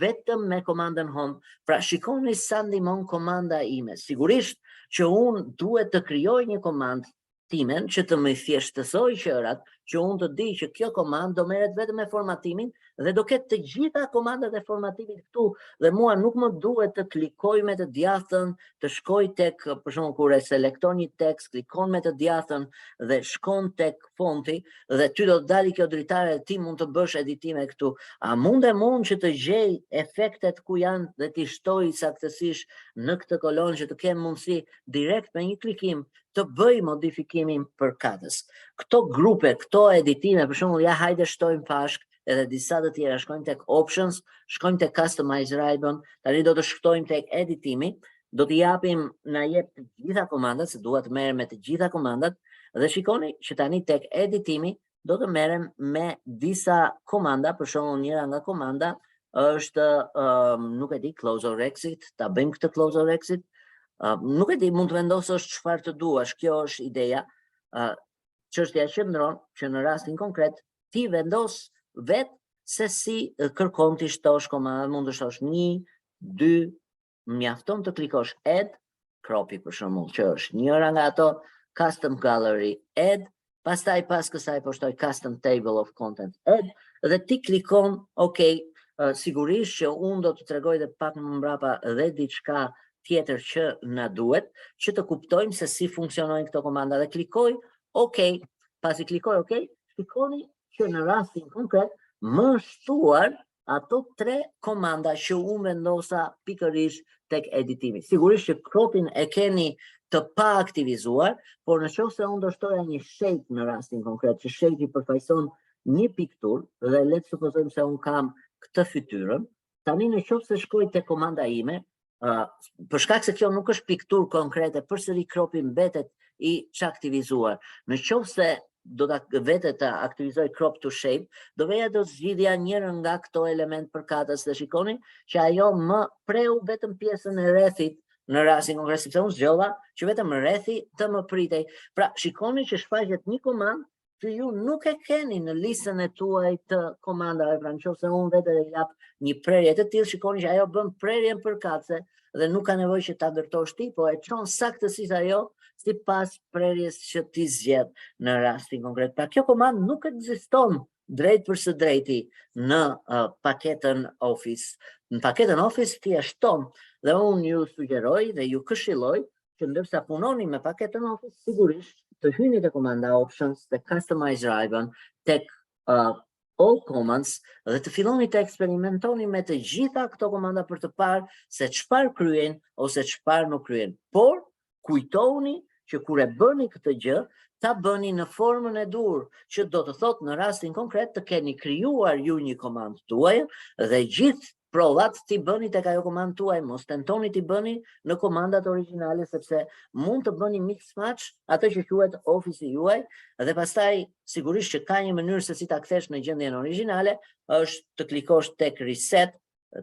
vetëm me komandën home. Pra, shikoni sa ndihmon komanda ime. Sigurisht që unë duhet të krijoj një komandë timen që të më thjeshtësoj gjërat, që unë të di që kjo komandë do merret vetëm me formatimin dhe do ketë të gjitha komandat e formatimit këtu dhe mua nuk më duhet të klikoj me të djathtën, të shkoj tek, për shembull, kur e selekton një tekst, klikon me të djathtën dhe shkon tek fonti dhe ty do të dali kjo dritare dhe ti mund të bësh editime këtu. A mund e mund që të gjej efektet ku janë dhe t'i shtoj saktësisht në këtë kolonë që të kem mundësi direkt me një klikim të bëj modifikimin përkatës? Këto grupe, këto editime, për shembull, ja hajde shtojmë bashk edhe disa të tjera, shkojmë tek options, shkojmë tek customize ribbon, tani do të shkojmë tek editimi, do t'i japim, na jep të gjitha komandat, se dua të merrem me të gjitha komandat, dhe shikoni që tani tek editimi do të merrem me disa komanda. Për shembull, njëra nga komanda është, nuk e di, close or exit, ta bëjmë këtë close or exit, nuk e di, mund të vendosësh çfarë të duash, kjo është ideja. Çështja qëndron që në rastin konkret ti vendos vet se si kërkon të shtosh komanda, mund të shtosh një, dy, mjafton të klikosh add, cropi për shembull, që është njëra nga ato, custom gallery add, pastaj pas kësaj po shtoj custom table of contents add dhe ti klikon OK. Sigurisht që unë do të tregoj dhe pak më mbrapa dhe diçka tjetër që na duhet, që të kuptojmë se si funksionojnë këto komanda dhe klikoj OK. Pasi klikoj OK, shikoni që në rastin konkret më shtuar ato tre komanda që unë vendosa pikërisht tek editimi. Sigurisht që cropin e keni të pa aktivizuar, por në qoftë se unë do shtoja një shape në rastin konkret, që shape i përfaqëson një pikturë dhe le të supozojmë se unë kam këtë fytyrën, tani në qoftë se shkoj te komanda ime, për shkak se kjo nuk është pikturë konkrete, përsëri cropi mbetet i çaktivizuar. Në qoftë se do ta vete të aktivizoj crop to shape, do veja do zgjidhja njërën nga këto element përkatës dhe shikoni që ajo më preu vetëm pjesën e rrethit në rastin konkret, sepse unë zgjodha që vetëm rrethi të më pritej. Pra, shikoni që shfaqet një komand. që ju nuk e keni në listën e tuaj të komandave, pra në qoftë se unë vete dhe jap një prerje të tillë, shikoni që ajo bën prerjen përkatëse dhe nuk ka nevojë që ta ndërtosh ti, po e çon saktësisht ajo sipas prerjes që ti zgjedh në rastin konkret. Pra kjo komandë nuk ekziston drejt për së drejti në uh, paketën Office. Në paketën Office ti e shton dhe unë ju sugjeroj dhe ju këshilloj që ndërsa punoni me paketën Office, sigurisht të hyni te komanda Options, te Customize Ribbon, tek uh, All Commands dhe të filloni të eksperimentoni me të gjitha këto komanda për të parë se çfarë kryejnë ose çfarë nuk kryejnë. Por kujtohuni që kur e bëni këtë gjë, ta bëni në formën e duhur, që do të thotë në rastin konkret të keni krijuar ju një komandë tuaj dhe gjithë provat t'i bëni tek ajo komandë tuaj, mos tentoni t'i bëni në komandat origjinale sepse mund të bëni mix match atë që quhet Office juaj dhe pastaj sigurisht që ka një mënyrë se si ta kthesh në gjendjen origjinale, është të klikosh tek reset,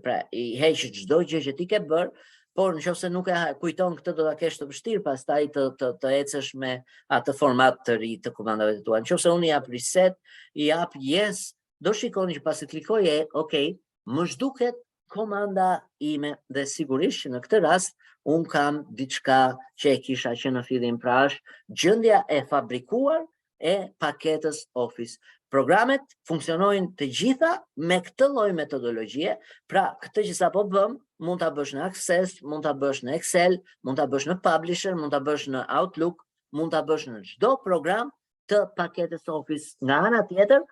pra i heq çdo gjë që ti ke bërë, por në qoftë se nuk e kujton këtë do ta kesh të vështirë pastaj të të të ecësh me atë format të ri të komandave të tua. Në qoftë se unë i jap reset, i jap yes, do shikoni që pasi klikoj e, ok, më zhduket komanda ime dhe sigurisht që në këtë rast unë kam diçka që e kisha që në fillim, pra është gjendja e fabrikuar e paketës Office. Programet funksionojnë të gjitha me këtë lloj metodologjie, pra këtë që sapo bëm, mund ta bësh në Access, mund ta bësh në Excel, mund ta bësh në Publisher, mund ta bësh në Outlook, mund ta bësh në çdo program të paketës Office. Nga ana tjetër,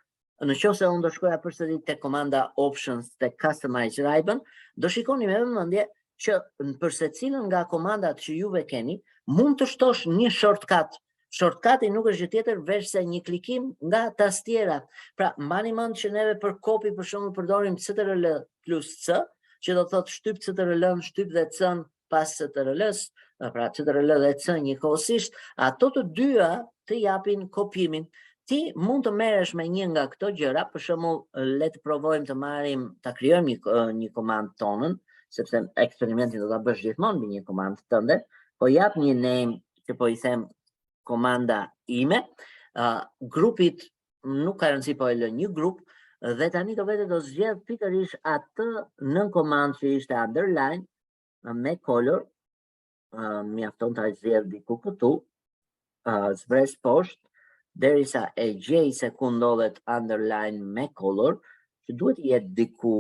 në qoftë se unë do shkoja përsëri te komanda Options te Customize Ribbon, do shikoni me vëmendje që në për secilën nga komandat që juve keni, mund të shtosh një shortcut. Shortcuti nuk është gjë tjetër veç se një klikim nga tastiera. Pra, mbani mend që neve për copy për shembull përdorim CTRL plus C, që do të thotë shtyp CTRL, shtyp dhe C pas CTRL-s, pra CTRL dhe C njëkohësisht, ato të dyja të japin kopjimin. Ti mund të merresh me një nga këto gjëra, për shembull, le të provojmë të marrim, ta krijojmë një një komandë tonën, sepse eksperimentin do ta bësh gjithmonë mbi një komandë tënde, po jap një name që po i them komanda ime, uh, grupit nuk ka rëndësi po e lë një grup, dhe tani do vete do zgjedh pikërisht atë nën komandë që ishte underline me color, uh, mjafton ta zgjedh diku këtu, uh, zbres poshtë, derisa e gjej se ku ndodhet underline me color, që duhet të jetë diku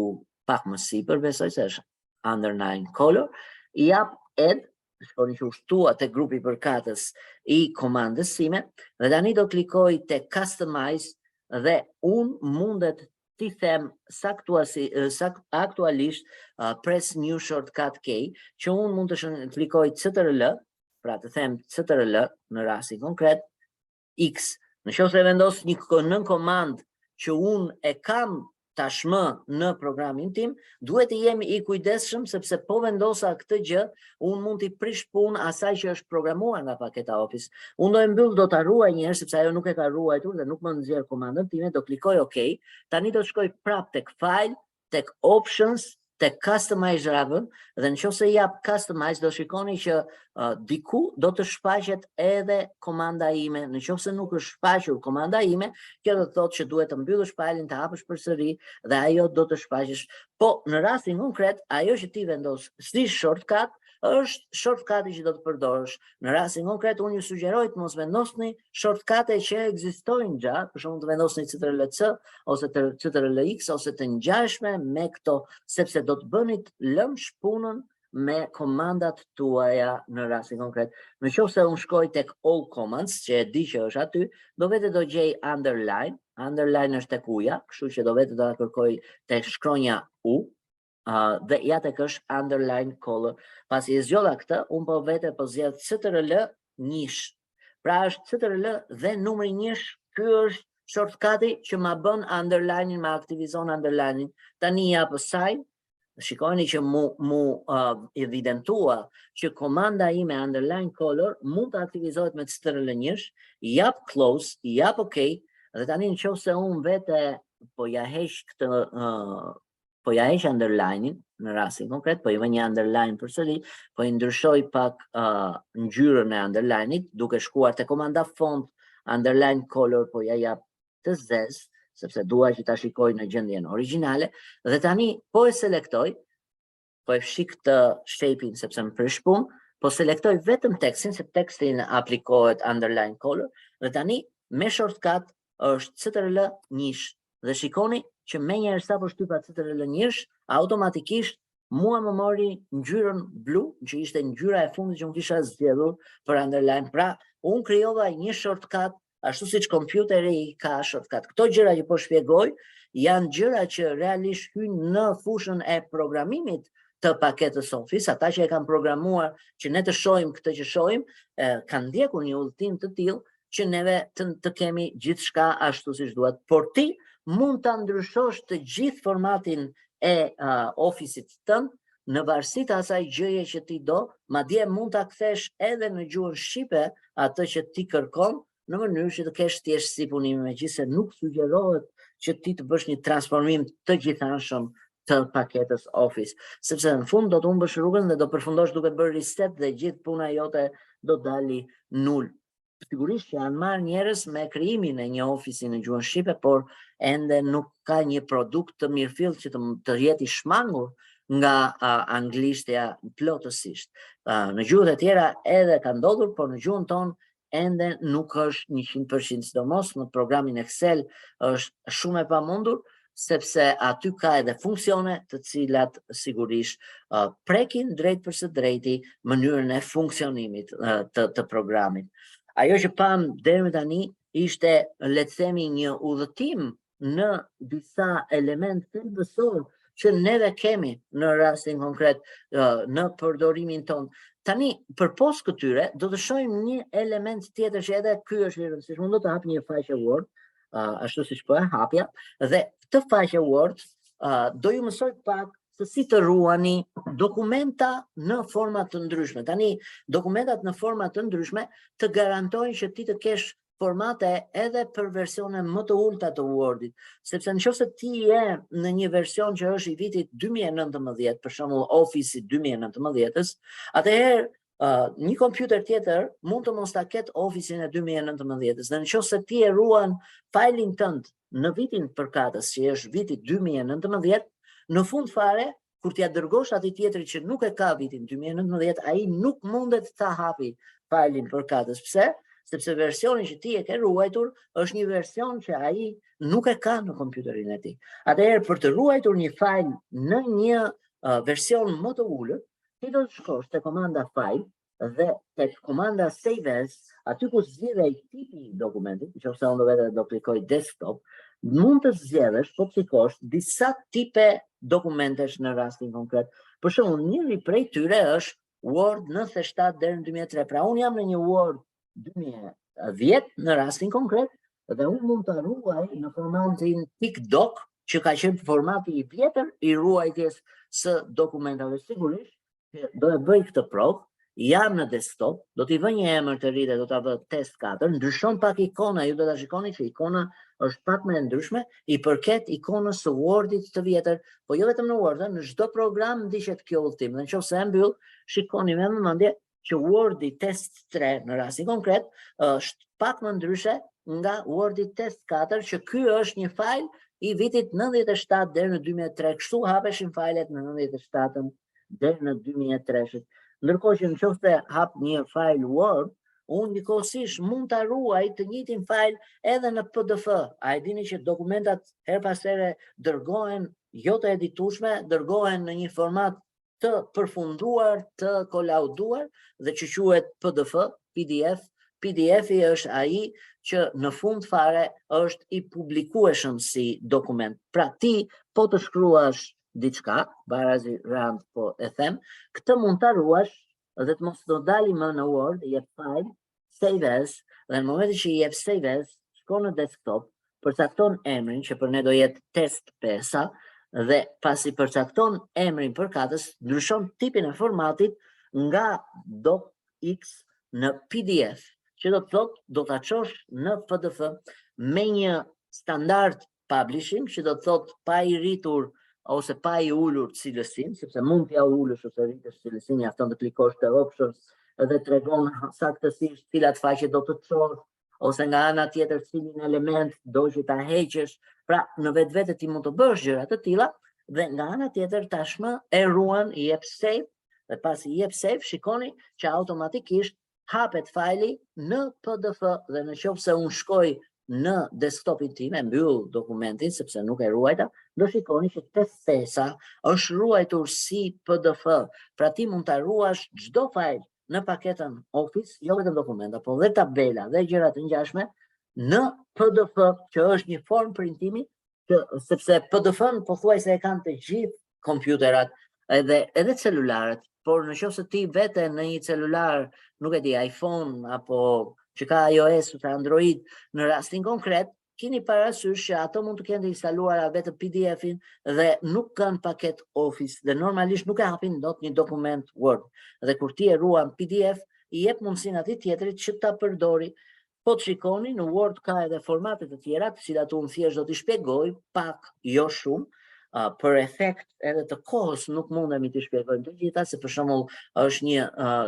pak më sipër, besoj se është underline color, i jap add, shikoni që u shtua te grupi përkatës i komandës sime, dhe tani do klikoj te customize dhe unë mundet t'i them saktuasi, sak, aktualisht uh, press new shortcut key, që unë mund të shën, klikoj CTRL, pra të them CTRL në rastin konkret, X. Në qoftë se vendos një nën komand që unë e kam tashmë në programin tim, duhet të jem i kujdesshëm sepse po vendosa këtë gjë, unë mund t'i prish punë asaj që është programuar nga paketa Office. Unë do e mbyll, do ta ruaj një herë sepse ajo nuk e ka ruajtur dhe nuk më nxjerr komandën time, do klikoj OK. Tani do të shkoj prap tek File, tek Options, tek Customize Ribbon dhe në qoftë se jap Customize do shikoni që uh, diku do të shfaqet edhe komanda ime. Në qoftë se nuk është shfaqur komanda ime, kjo do të thotë që duhet të mbyllësh file-in, të hapësh përsëri dhe ajo do të shfaqesh. Po në rastin konkret, ajo që ti vendos si shortcut është shortcuti që do të përdorësh. Në rastin konkret unë ju sugjeroj të mos vendosni shortcute që ekzistojnë gja, për shembull të vendosni CTRL-C ose të CTRL-X ose të ngjashme me këto, sepse do të bënit lëmsh punën me komandat tuaja në rastin konkret. Në qoftë se unë shkoj tek all commands, që e di që është aty, do vete do gjej underline, underline është tek U-ja, kështu që do vete do ta kërkoj tek shkronja U, uh, dhe ja tek është underline color. Pasi e zgjodha këtë, unë po vete po zgjedh CTRL njësh. Pra është CTRL dhe numri njësh, ky është shortcuti që ma bën underline-in, ma aktivizon underline-in. Tani jap asaj, shikojni që mu, mu uh, evidentua që komanda ime underline color mund të aktivizohet me CTRL njësh, jap close, jap OK, dhe tani në qoftë se unë vete po ja heq këtë uh, po ja heq underline-in në rastin konkret, po i vë një underline përsëri, po i ndryshoj pak uh, ngjyrën e underline-it duke shkuar te komanda font. Underline color po ja jap të zezë, sepse dua që ta shikoj në gjendjen origjinale dhe tani po e selektoj, po e fshi këtë shape-in sepse më prish punë, po selektoj vetëm tekstin, se tekstin aplikohet underline color, dhe tani me shortcut është CTRL njësh. Dhe shikoni që menjëherë sa po shtypa CTRL njësh, automatikisht mua më mori ngjyrën blu, që ishte ngjyra e fundit që unë kisha zgjedhur për underline. Pra, unë krijova një shortcut ashtu siç kompjuteri i ka shortcut. Këto gjëra që po shpjegoj janë gjëra që realisht hyjnë në fushën e programimit të paketës Office, ata që e kanë programuar që ne të shohim këtë që shohim, kanë ndjekur një udhëtim të tillë që neve të kemi gjithçka ashtu siç duhet. Por ti mund ta ndryshosh të gjithë formatin e Office-it tënd në varësi të asaj gjëje që ti do, madje mund ta kthesh edhe në gjuhën shqipe atë që ti kërkon, në mënyrë që të kesh thjeshtësi punimi, megjithëse nuk sugjerohet që ti të bësh një transformim të gjithanshëm të paketës Office, sepse në fund do të humbësh rrugën dhe do përfundosh duke bërë reset dhe gjithë puna jote do dali nul. Sigurisht që janë marrë njerëz me krijimin e një Office në gjuhën shqipe, por ende nuk ka një produkt të mirëfillt që të jetë i shmangur nga anglishtja plotësisht. Në gjuhët e tjera edhe ka ndodhur, por në gjuhën tonë ende nuk është 100%, sidomos në programin Excel është shumë e pamundur, sepse aty ka edhe funksione të cilat sigurisht prekin drejt për së drejti mënyrën e funksionimit të programit. Ajo që pam deri më tani ishte, le të themi, një udhëtim në disa element thelbësor që neve kemi në rastin konkret në përdorimin ton. Tani, përpos këtyre, do të shohim një element tjetër që edhe ky është i rëndësishëm. Unë do të hap një faqe Word, ashtu siç po e hapja, dhe këtë faqe Word do ju mësoj pak se si të ruani dokumenta në forma të ndryshme. Tani, dokumentat në forma të ndryshme të garantojnë që ti të kesh formate edhe për versione më të ulta të Wordit, sepse në qoftë se ti je në një version që është i vitit 2019, për shembull Office i 2019-s, atëherë një kompjuter tjetër mund të mos ta ketë Office-in e 2019-s. Dhe në qoftë se ti e ruan file-in tënd në vitin përkatës, që është viti 2019, në fund fare, kur t'ja dërgosh atij tjetrit që nuk e ka vitin 2019, ai nuk mundet ta hapi file-in përkatës. Pse? Sepse versioni që ti e ke ruajtur është një version që ai nuk e ka në kompjuterin e tij. Atëherë për të ruajtur një file në një version më të ulët, ti do të shkosh te komanda file dhe tek komanda save as, aty ku zgjidhej tipi i dokumentit, nëse unë do vetë do klikoj desktop, mund të zgjedhësh, po klikosh disa tipe dokumentesh në rastin konkret. Për shembull, njëri prej tyre është Word 97 deri në 2003. Pra unë jam në një Word 2010 në rastin konkret dhe unë mund të ruaj në formatin .doc, që ka qenë formati i vjetër i ruajtjes së dokumentave. Sigurisht që do e bëj këtë provë, jam në desktop, do t'i vë një emër të ri dhe do ta vë test 4, ndryshon pak ikona, ju do ta shikoni që ikona është pak më e ndryshme, i përket ikonës së Wordit të vjetër, po jo vetëm në Word, në çdo program ndiqet kjo udhtim. Dhe nëse e mbyll, shikoni me vëmendje që Wordi test 3 në rastin konkret është pak më ndryshe nga Wordi test 4, që ky është një file i vitit 97 deri në 2003. Kështu hapeshin file-et në 97-ën deri në 2003. Ndërkohë që nëse hap një file Word, unë njëkohësisht mund ta ruaj të njëjtin file edhe në PDF. A e dini që dokumentat her pas here dërgohen jo të editueshme, dërgohen në një format të përfunduar, të kolauduar dhe që quhet PDF, PDF. PDF-i është ai që në fund fare është i publikueshëm si dokument. Pra ti po të shkruash diçka, barazi rand po e them, këtë mund ta ruash dhe të mos do dali më në Word, i jep file, save as, dhe në momentin që i jep save as, shkon në desktop, përcakton emrin që për ne do jetë test 5, dhe pasi përcakton emrin përkatës, ndryshon tipin e formatit nga docx në PDF, që do të thotë do ta çosh në PDF me një standard publishing, që do të thotë pa i rritur ose pa i ulur cilësinë, sepse mund t'ja ulësh ose rritësh cilësinë, mjafton të klikosh te options dhe tregon saktësisht cilat faqe do të çosh ose nga ana tjetër cilin element do që ta heqësh. Pra, në vetvete ti mund të bësh gjëra të tilla dhe nga ana tjetër tashmë e ruan, i jep save dhe pasi i jep save, shikoni që automatikisht hapet fajli në PDF dhe në qoftë se unë shkoj në desktopin tim, e mbyll dokumentin sepse nuk e ruajta, do shikoni që testesa është ruajtur si PDF. Pra ti mund ta ruash çdo fajl në paketën Office, jo vetëm dokumenta, por dhe tabela dhe gjëra të ngjashme në PDF, që është një formë printimi, që sepse PDF-n pothuajse e kanë të gjithë kompjuterat edhe celularët, por në qoftë se ti vete në një celular, nuk e di, iPhone apo që ka iOS ose Android, në rastin konkret, kini parasysh që ato mund të kenë të instaluara vetëm PDF-in dhe nuk kanë paket Office dhe normalisht nuk e hapin dot një dokument Word. Dhe kur ti e ruan PDF, i jep mundësinë atij tjetrit që ta përdori. Po të shikoni, në Word ka edhe formate të tjera, të cilat unë thjesht do t'i shpjegoj pak, jo shumë, për efekt edhe të kohës nuk mundemi t'i shpjegojmë të gjitha, se për shembull është një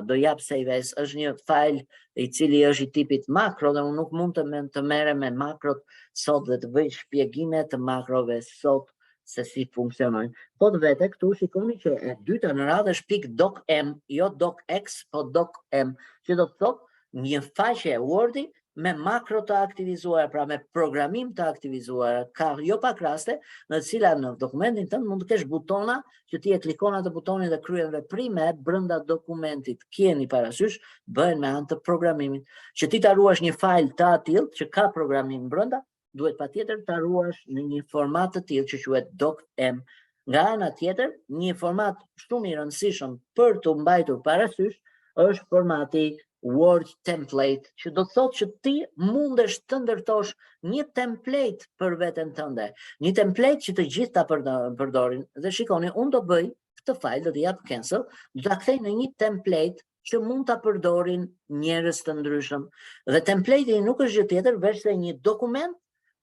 do jap save as, është një file i cili është i tipit makro dhe unë nuk mund të merrem me makrot sot dhe të bëj shpjegime të makrove sot se si funksionojnë. Po të vete këtu shikoni që e dyta në radhë është pikë docm, jo docx, po docm, që do të thotë një faqe Wordi me makro të aktivizuara, pra me programim të aktivizuara. Ka jo pak raste në të cilat në dokumentin tënd mund të kesh butona që ti e klikon atë butonin dhe kryen veprime brenda dokumentit. Keni parasysh, bëhen me anë të programimit. Që ti ta ruash një file të atillë që ka programim brenda, duhet patjetër ta ruash në një format të tillë që quhet docm. Nga ana tjetër, një format shumë i rëndësishëm për të mbajtur parasysh është formati Word template, që do të thotë që ti mundesh të ndërtosh një template për veten tënde, një template që të gjithë ta përdorin. Dhe shikoni, unë do bëj këtë file, do t'i jap cancel, do ta kthej në një template që mund ta përdorin njerëz të ndryshëm. Dhe template-i nuk është gjë tjetër veçse një dokument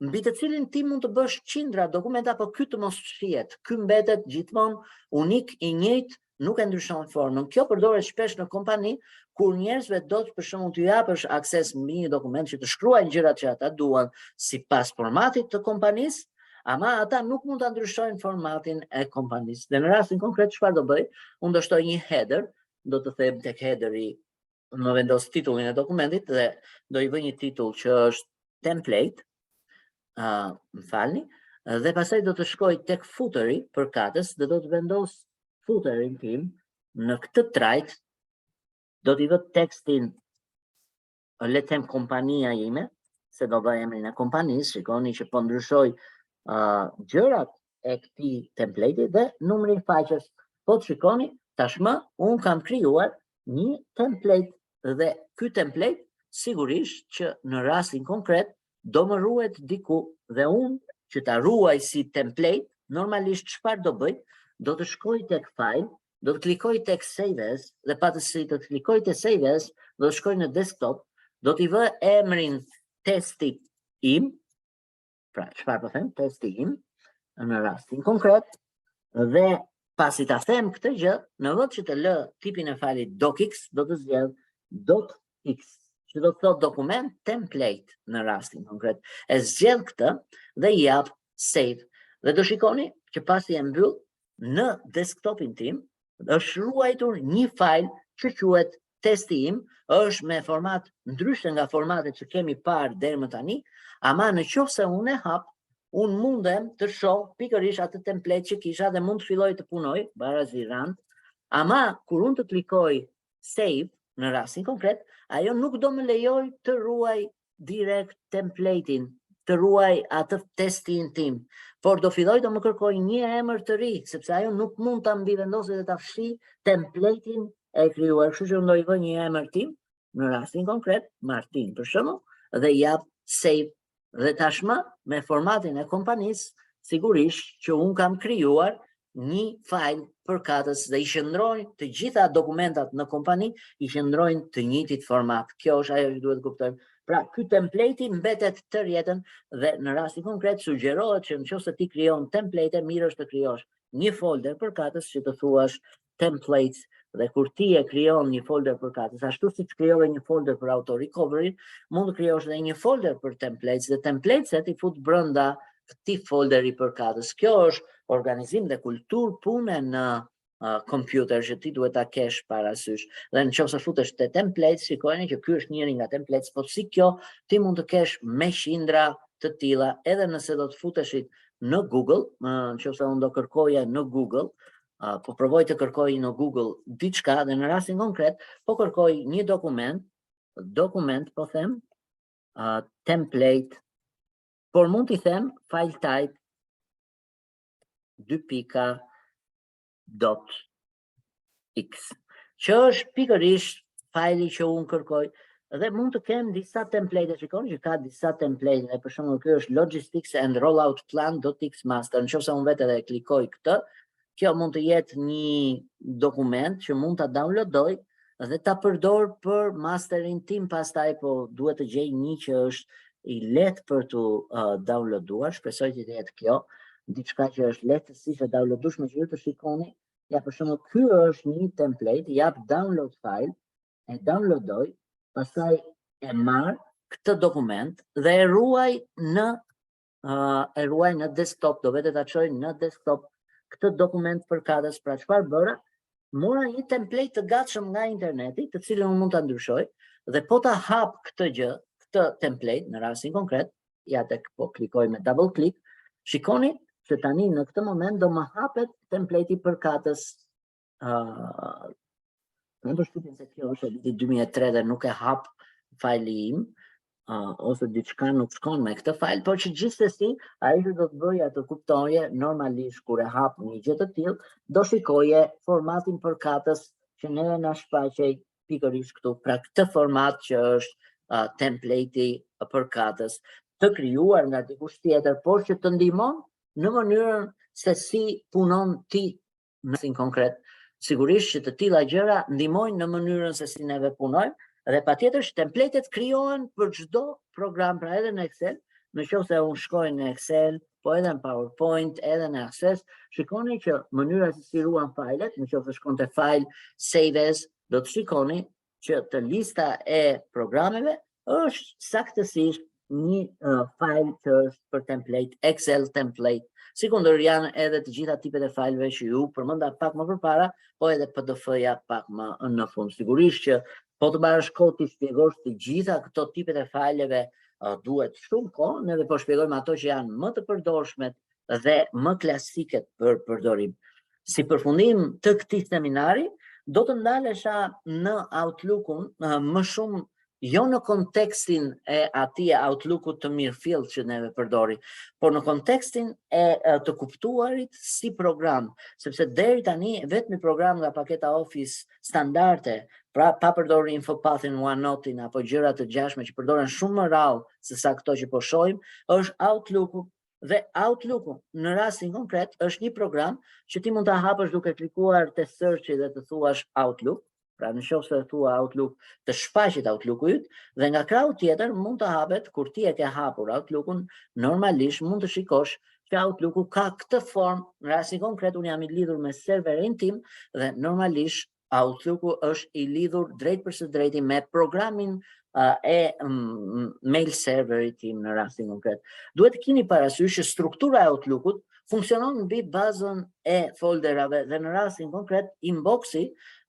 mbi të cilin ti mund të bësh qindra dokumenta, po ky të mos fshihet. Ky mbetet gjithmonë unik, i njëjtë, nuk e ndryshon formën. Kjo përdoret shpesh në kompani kur njerëzve do të për shembull t'ju japësh akses mbi një dokument që të shkruajnë gjërat që ata duan sipas formatit të kompanisë, ama ata nuk mund ta ndryshojnë formatin e kompanisë. Dhe në rastin konkret çfarë do bëj? Unë do shtoj një header, do të them tek headeri më vendos titullin e dokumentit dhe do i vë një titull që është template, më falni, dhe pastaj do të shkoj tek footeri përkatës dhe do të vendos footerin tim në këtë trajt, do t'i vë tekstin, le të them kompania ime, se do vë emrin e kompanisë, shikoni që po ndryshoj gjërat e këtij template dhe numrin e faqes. Po të shikoni, tashmë unë kam krijuar një template dhe ky template sigurisht që në rastin konkret do më ruhet diku dhe unë që ta ruaj si template, normalisht çfarë do bëj? Do të shkoj tek file, do të klikoj tek save as dhe pasi të klikoj te save as, do të shkoj në desktop, do t'i vë emrin testi im, pra çfarë po them, testi im në rastin konkret, dhe pasi ta them këtë gjë, në vend që të lë tipin e fajlit docx, do të zgjedh docx, që do të thotë dokument template në rastin konkret. E zgjedh këtë dhe i jap save. Dhe do shikoni që pasi e mbyll në desktopin tim, është ruajtur një file që quhet testi im, është me format ndryshe nga formatet që kemi parë deri më tani, ama në qoftë se unë e hap, unë mundem të shoh pikërisht atë template që kisha dhe mund të filloj të punoj, barazi rand, ama kur unë të klikoj save, në rastin konkret, ajo nuk do më lejoj të ruaj direkt template-in, të ruaj atë testin tim, por do filloj do më kërkoj një emër të ri, sepse ajo nuk mund ta mbivendosë dhe ta fshi template-in e krijuar. Kështu që unë do i vë një emër tim, në rastin konkret, Martin për shembull, dhe jap save. Dhe tashmë me formatin e kompanisë, sigurisht që unë kam krijuar një file përkatës dhe i qëndrojnë të gjitha dokumentat në kompani, i qëndrojnë të njëjtit format. Kjo është ajo që duhet të kuptojmë. Pra, ky template mbetet tërë jetën dhe në rastin konkret sugjerohet që nëse ti krijon template, mirë është të krijosh një folder përkatës që të thuash templates. Dhe kur ti e krijon një folder përkatës, ashtu siç krijove një folder për auto recovery, mund të krijosh edhe një folder për templates dhe templateset i fut brenda këtij folderi përkatës. Kjo është organizim dhe kulturë pune në kompjuter që ti duhet ta kesh parasysh. Dhe në qoftë se futesh te templates, shikojeni që ky është njëri nga templates, po si kjo ti mund të kesh me qindra të tilla, edhe nëse do të futeshit në Google, në qoftë se unë do kërkoja në Google, po provoj të kërkoj në Google diçka dhe në rastin konkret po kërkoj një dokument, dokument po them, template, por mund t'i them file type 2 pika dot x, që është pikërisht file që unë kërkoj dhe mund të kem disa template, shikoni që ka disa template, dhe për shembull ky është logistics and rollout plan .x master. Në qoftë se unë vetë edhe klikoj këtë, kjo mund të jetë një dokument që mund ta downloadoj dhe ta përdor për masterin tim pastaj, po duhet të gjej një që është i lehtë për të downloaduar, shpresoj që të jetë kjo, diçka që është lehtësisht e downloadueshme që ju të shikoni. Ja, për shembull, ky është një template, jap download file, e downloadoj, pastaj e marr këtë dokument dhe e ruaj në e ruaj në desktop, do vete ta çoj në desktop këtë dokument përkatës. Pra çfarë bëra? Mora një template të gatshëm nga interneti, të cilën unë mund ta ndryshoj dhe po ta hap këtë gjë, këtë template në rastin konkret, ja tek po klikoj me double click, shikoni që tani në këtë moment do më hapet template-i përkatës. Më përshtypjen se kjo është e vitit 2003 dhe nuk e hap file im, ose diçka nuk shkon me këtë file, por që gjithsesi ai që do të bëja të kuptoje normalisht kur e hap një gjë të tillë, do shikoje formatin përkatës që neve na shfaqej pikërisht këtu, pra këtë format që është template-i përkatës të krijuar nga dikush tjetër, por që të ndihmon në mënyrën se si punon ti në rastin konkret. Sigurisht që të tilla gjëra ndihmojnë në mënyrën se si neve punojmë dhe patjetër që templatet krijohen për çdo program, pra edhe në Excel, në qoftë se unë shkoj në Excel, po edhe në PowerPoint, edhe në Access, shikoni që mënyra se si ruan file-et, në qoftë se shkon te file, save as, do të shikoni që të lista e programeve është saktësisht një file që është për template, Excel template. Sikundër janë edhe të gjitha tipet e file-ve që ju përmenda pak më përpara, po edhe PDF-ja pak më në fund. Sigurisht që po të marrësh kohë të shpjegosh të gjitha këto tipet e file-ve, duhet shumë kohë, neve po shpjegojmë ato që janë më të përdorshmet dhe më klasiket për përdorim. Si përfundim të këtij seminari, do të ndalesha në Outlookun më shumë jo në kontekstin e atij Outlookut të mirëfillt që neve përdori, por në kontekstin e të kuptuarit si program, sepse deri tani vetmi program nga paketa Office standarde, pra pa përdorur Infopathin, OneNote-in apo gjëra të ngjashme që përdoren shumë më rrallë se sa këto që po shohim, është Outlooku. Dhe Outlooku në rastin konkret është një program që ti mund ta hapësh duke klikuar te search dhe të thuash Outlook. Pra në qoftë se thua Outlook, të shfaqet Outlooku yt dhe nga krahu tjetër mund të hapet kur ti e ke hapur Outlookun, normalisht mund të shikosh që Outlooku ka këtë formë. Në rastin konkret unë jam i lidhur me serverin tim dhe normalisht Outlooku është i lidhur drejt për së drejti me programin e mail serverit tim në rastin konkret. Duhet të keni parasysh që struktura e Outlookut funksionon mbi bazën e folderave dhe në rastin konkret inboxi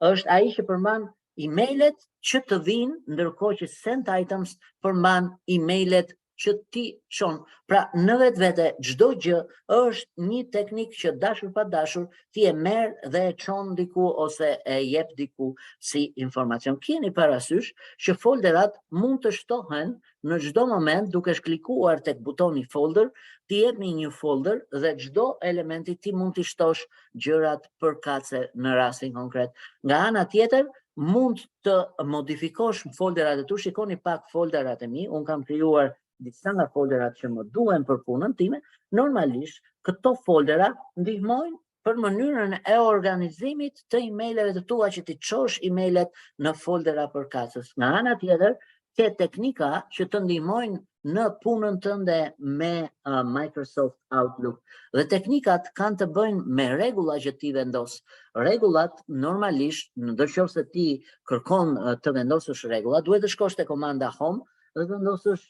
është ai që përmban emailet që të vinë, ndërkohë që sent items përmban emailet që ti çon. Pra në vetvete çdo gjë është një teknik që dashur pa dashur ti e merr dhe e çon diku ose e jep diku si informacion. Keni parasysh që folderat mund të shtohen në çdo moment duke klikuar tek butoni folder, ti jepni një folder dhe çdo elementi ti mund t'i shtosh gjërat përkatëse në rastin konkret. Nga ana tjetër, mund të modifikosh folderat e tu, shikoni pak folderat e mi, unë kam krijuar disa nga folderat që më duhen për punën time, normalisht këto foldera ndihmojnë për mënyrën e organizimit të emaileve të tua që ti çosh emailet në foldera përkatës. Nga ana tjetër, Ke teknika që të ndihmojnë në punën tënde me Microsoft Outlook. Dhe teknikat kanë të bëjnë me rregulla që ti vendos. Rregullat normalisht, në qoftë se ti kërkon të vendosësh rregulla, duhet të shkosh te komanda Home dhe të vendosësh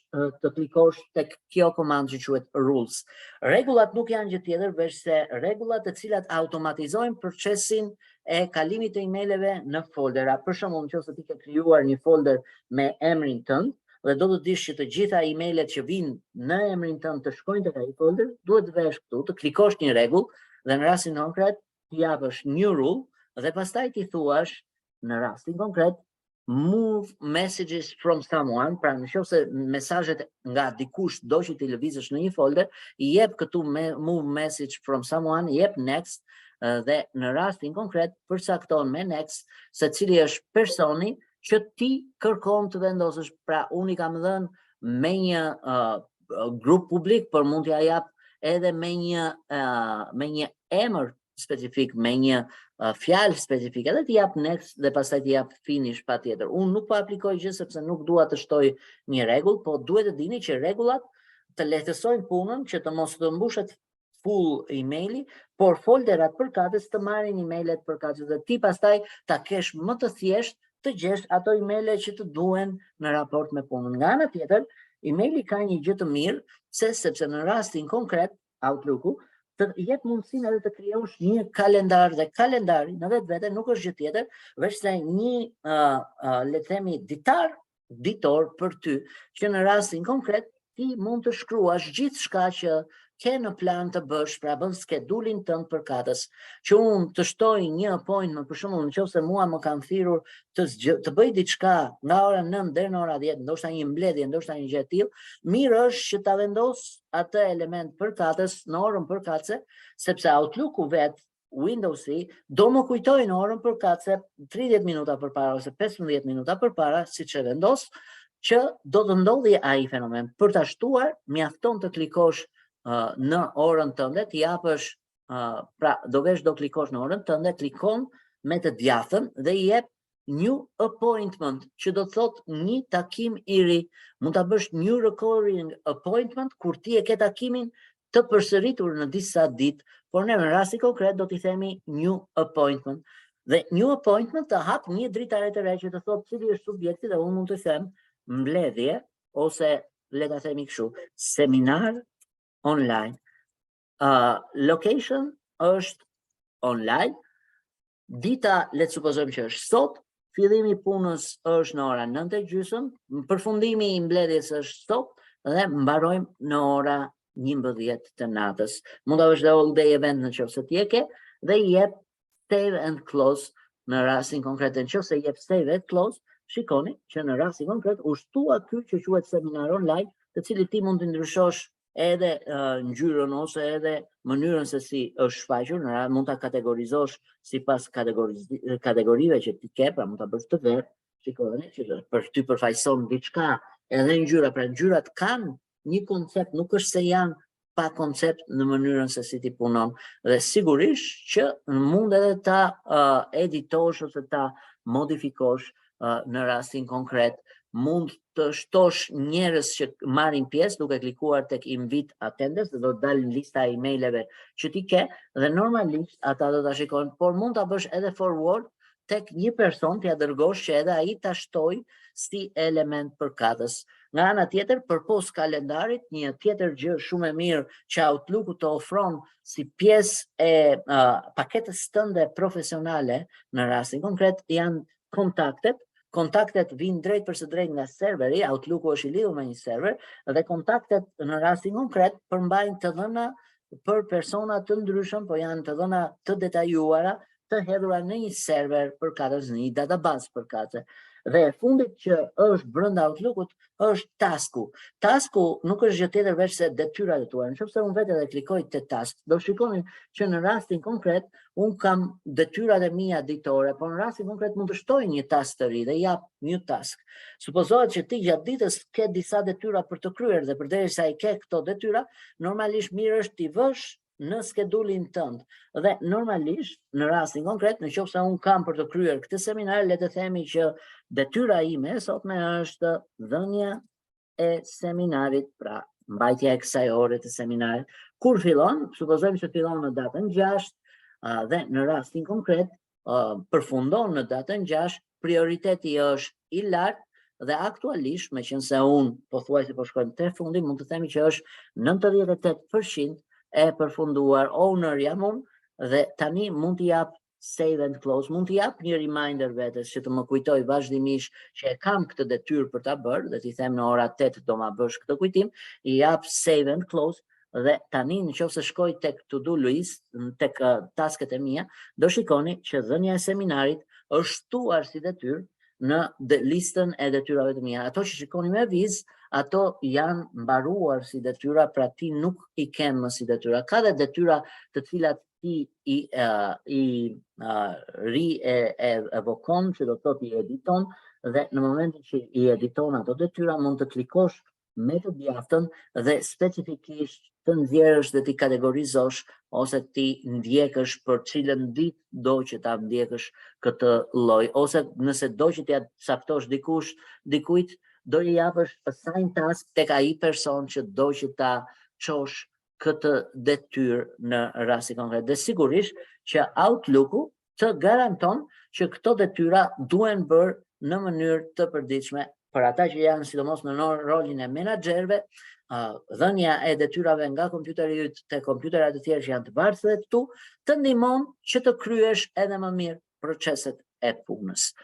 të klikosh tek kjo komandë që quhet Rules. Rregullat nuk janë gjë tjetër veçse rregullat të cilat automatizojnë procesin e kalimit të emaileve në foldera. Për shembull, nëse ti ke krijuar një folder me emrin tënd dhe do të dish që të gjitha emailet që vinë në emrin tënd të shkojnë tek ai folder, duhet të vesh këtu, të klikosh një rregull dhe në rastin konkret t'i japësh new rule dhe pastaj t'i thuash në rastin konkret move messages from someone, pra në qoftë se mesazhet nga dikush do që t'i lëvizësh në një folder, i jep këtu me, move message from someone, i jep next dhe në rastin konkret përcakton me next se cili është personi që ti kërkon të vendosësh. Pra unë i kam dhënë me një grup publik, por mund t'ja jap edhe me një emër specifik, me një fjalë specifike dhe t'i jap next dhe pastaj t'i jap finish patjetër. Unë nuk po aplikoj gjë sepse nuk dua të shtoj një rregull, po duhet të dini që rregullat të lehtësojnë punën që të mos të mbushet full emaili, por folderat përkatës të marrin emailet përkatës dhe ti pastaj ta kesh më të thjesht të gjesh ato emaile që të duhen në raport me punën. Nga ana tjetër, emaili ka një gjë të mirë, pse sepse në rastin konkret Outlooku të jep mundësinë edhe të krijosh një kalendar dhe kalendari në vetvete nuk është gjë tjetër, veçse një le të themi ditar ditor për ty, që në rastin konkret ti mund të shkruash gjithçka që ke në plan të bësh, pra bën schedule-in tënd përkatës. Që unë të shtoj një appointment, për shembull, nëse mua më kanë thirrur të bëj diçka nga ora 9 deri në ora 10, ndoshta një mbledhje, ndoshta një gjë e tillë, mirë është që ta vendos atë element përkatës në orën përkatëse, sepse Outlooku vet Windowsi do më kujtoj në orën përkatëse 30 minuta përpara ose 15 minuta përpara, siç e vendos, që do të ndodhi ai fenomen. Për ta shtuar, mjafton të klikosh në orën tënde, t'i japësh, pra do vesh do klikosh në orën tënde, klikon me të djathtën dhe i jep new appointment, që do të thotë një takim i ri. Mund ta bësh new recurring appointment kur ti e ke takimin të përsëritur në disa ditë, por ne në rastin konkret do t'i themi new appointment. Dhe new appointment të hap një dritare të re që të thotë cili është subjekti dhe unë mund të them mbledhje ose le ta themi kështu, seminar online. Location është online. Dita, le të supozojmë që është sot, fillimi i punës është në ora 9 e gjysmë, përfundimi i mbledhjes është sot dhe mbarojmë në ora 11 të natës. Mund ta bësh dhe all day event në qoftë se ti e ke dhe i jep save and close në rastin konkret. Në qoftë se jep save and close, shikoni që në rastin konkret u shtua ky që quhet seminar online, të cilit ti mund të ndryshosh edhe ngjyrën ose edhe mënyrën se si është shfaqur, mund ta kategorizosh sipas kategorive që ti ke, pra mund ta bësh të verdhë, shikoni që për ty përfaqëson diçka, edhe ngjyra, pra ngjyrat kanë një koncept, nuk është se janë pa koncept në mënyrën se si ti punon. Dhe sigurisht që mund edhe ta editosh ose ta modifikosh në rastin konkret. Mund të shtosh njerëz që marrin pjesë duke klikuar tek invite attendees dhe do të dalin lista e emaileve që ti ke dhe normalisht ata do ta shikojnë, por mund ta bësh edhe forward tek një person t'ja dërgosh që edhe ai ta shtoj si element përkatës. Nga ana tjetër, përpos kalendarit, një tjetër gjë shumë e mirë që Outlooku të ofron si pjesë e paketës tënde profesionale, në rastin konkret, janë kontaktet. Kontaktet vinë drejt për së drejt nga serveri, Outlooku është i lidhur me një server, dhe kontaktet në rastin konkret përmbajnë të dhëna për persona të ndryshëm, po janë të dhëna të detajuara, të hedhura në një server përkatës, në një database përkatëse. Dhe e fundit që është brenda Outlookut është tasku. Tasku nuk është gjë tjetër veç se detyrat e tua. Nëse unë vetë edhe klikoj te task, do shikoni që në rastin konkret un kam detyrat e mia ditore, por në rastin konkret mund të shtoj një task të ri dhe jap new task. Supozohet që ti gjatë ditës ke disa detyra për të kryer dhe përderisa i ke këto detyra, normalisht mirë është t'i vësh në schedule-in tënd. Dhe normalisht, në rastin konkret, në qoftë se unë kam për të kryer këtë seminar, le të themi që detyra ime e sotme është dhënia e seminarit, pra mbajtja e kësaj ore të seminarit. Kur fillon? Supozojmë se fillon në datën 6 dhe në rastin konkret përfundon në datën 6, prioriteti është i lartë dhe aktualisht, me qenë se unë po thuaj se po shkojmë te fundi, mund të themi që është 98% e përfunduar. Owner jam unë dhe tani mund t'i jap save and close, mund t'i jap një reminder vetes që të më kujtoj vazhdimisht që e kam këtë detyrë për ta bërë dhe t'i them në ora 8 do ma bësh këtë kujtim, i jap save and close dhe tani në qoftë se shkoj tek to do list, tek tasket e mia, do shikoni që dhënia e seminarit është shtuar si detyrë në listën e detyrave të mia. Ato që shikoni me vizë, ato janë mbaruar si detyra, pra ti nuk i ke më si detyra. Ka dhe detyra të cilat ti i ri e evokon, që do të thotë i editon, dhe në momentin që i editon ato detyra, mund të klikosh me të djathtën dhe specifikisht të nxjerrësh dhe t'i kategorizosh ose t'i ndjekësh për cilën ditë do që ta ndjekësh këtë lloj, ose nëse do që t'ja caktosh dikujt, do i japësh assign task tek ai person që do që ta çosh këtë detyrë në rastin konkret. Dhe sigurisht që Outlooku të garanton që këto detyra duhen bërë në mënyrë të përditshme për ata që janë sidomos në rolin e menaxherëve, dhënia e detyrave nga kompjuteri yt te kompjuterat e tjerë që janë të vartësve të tu, të ndihmon që të kryesh edhe më mirë proceset e punës.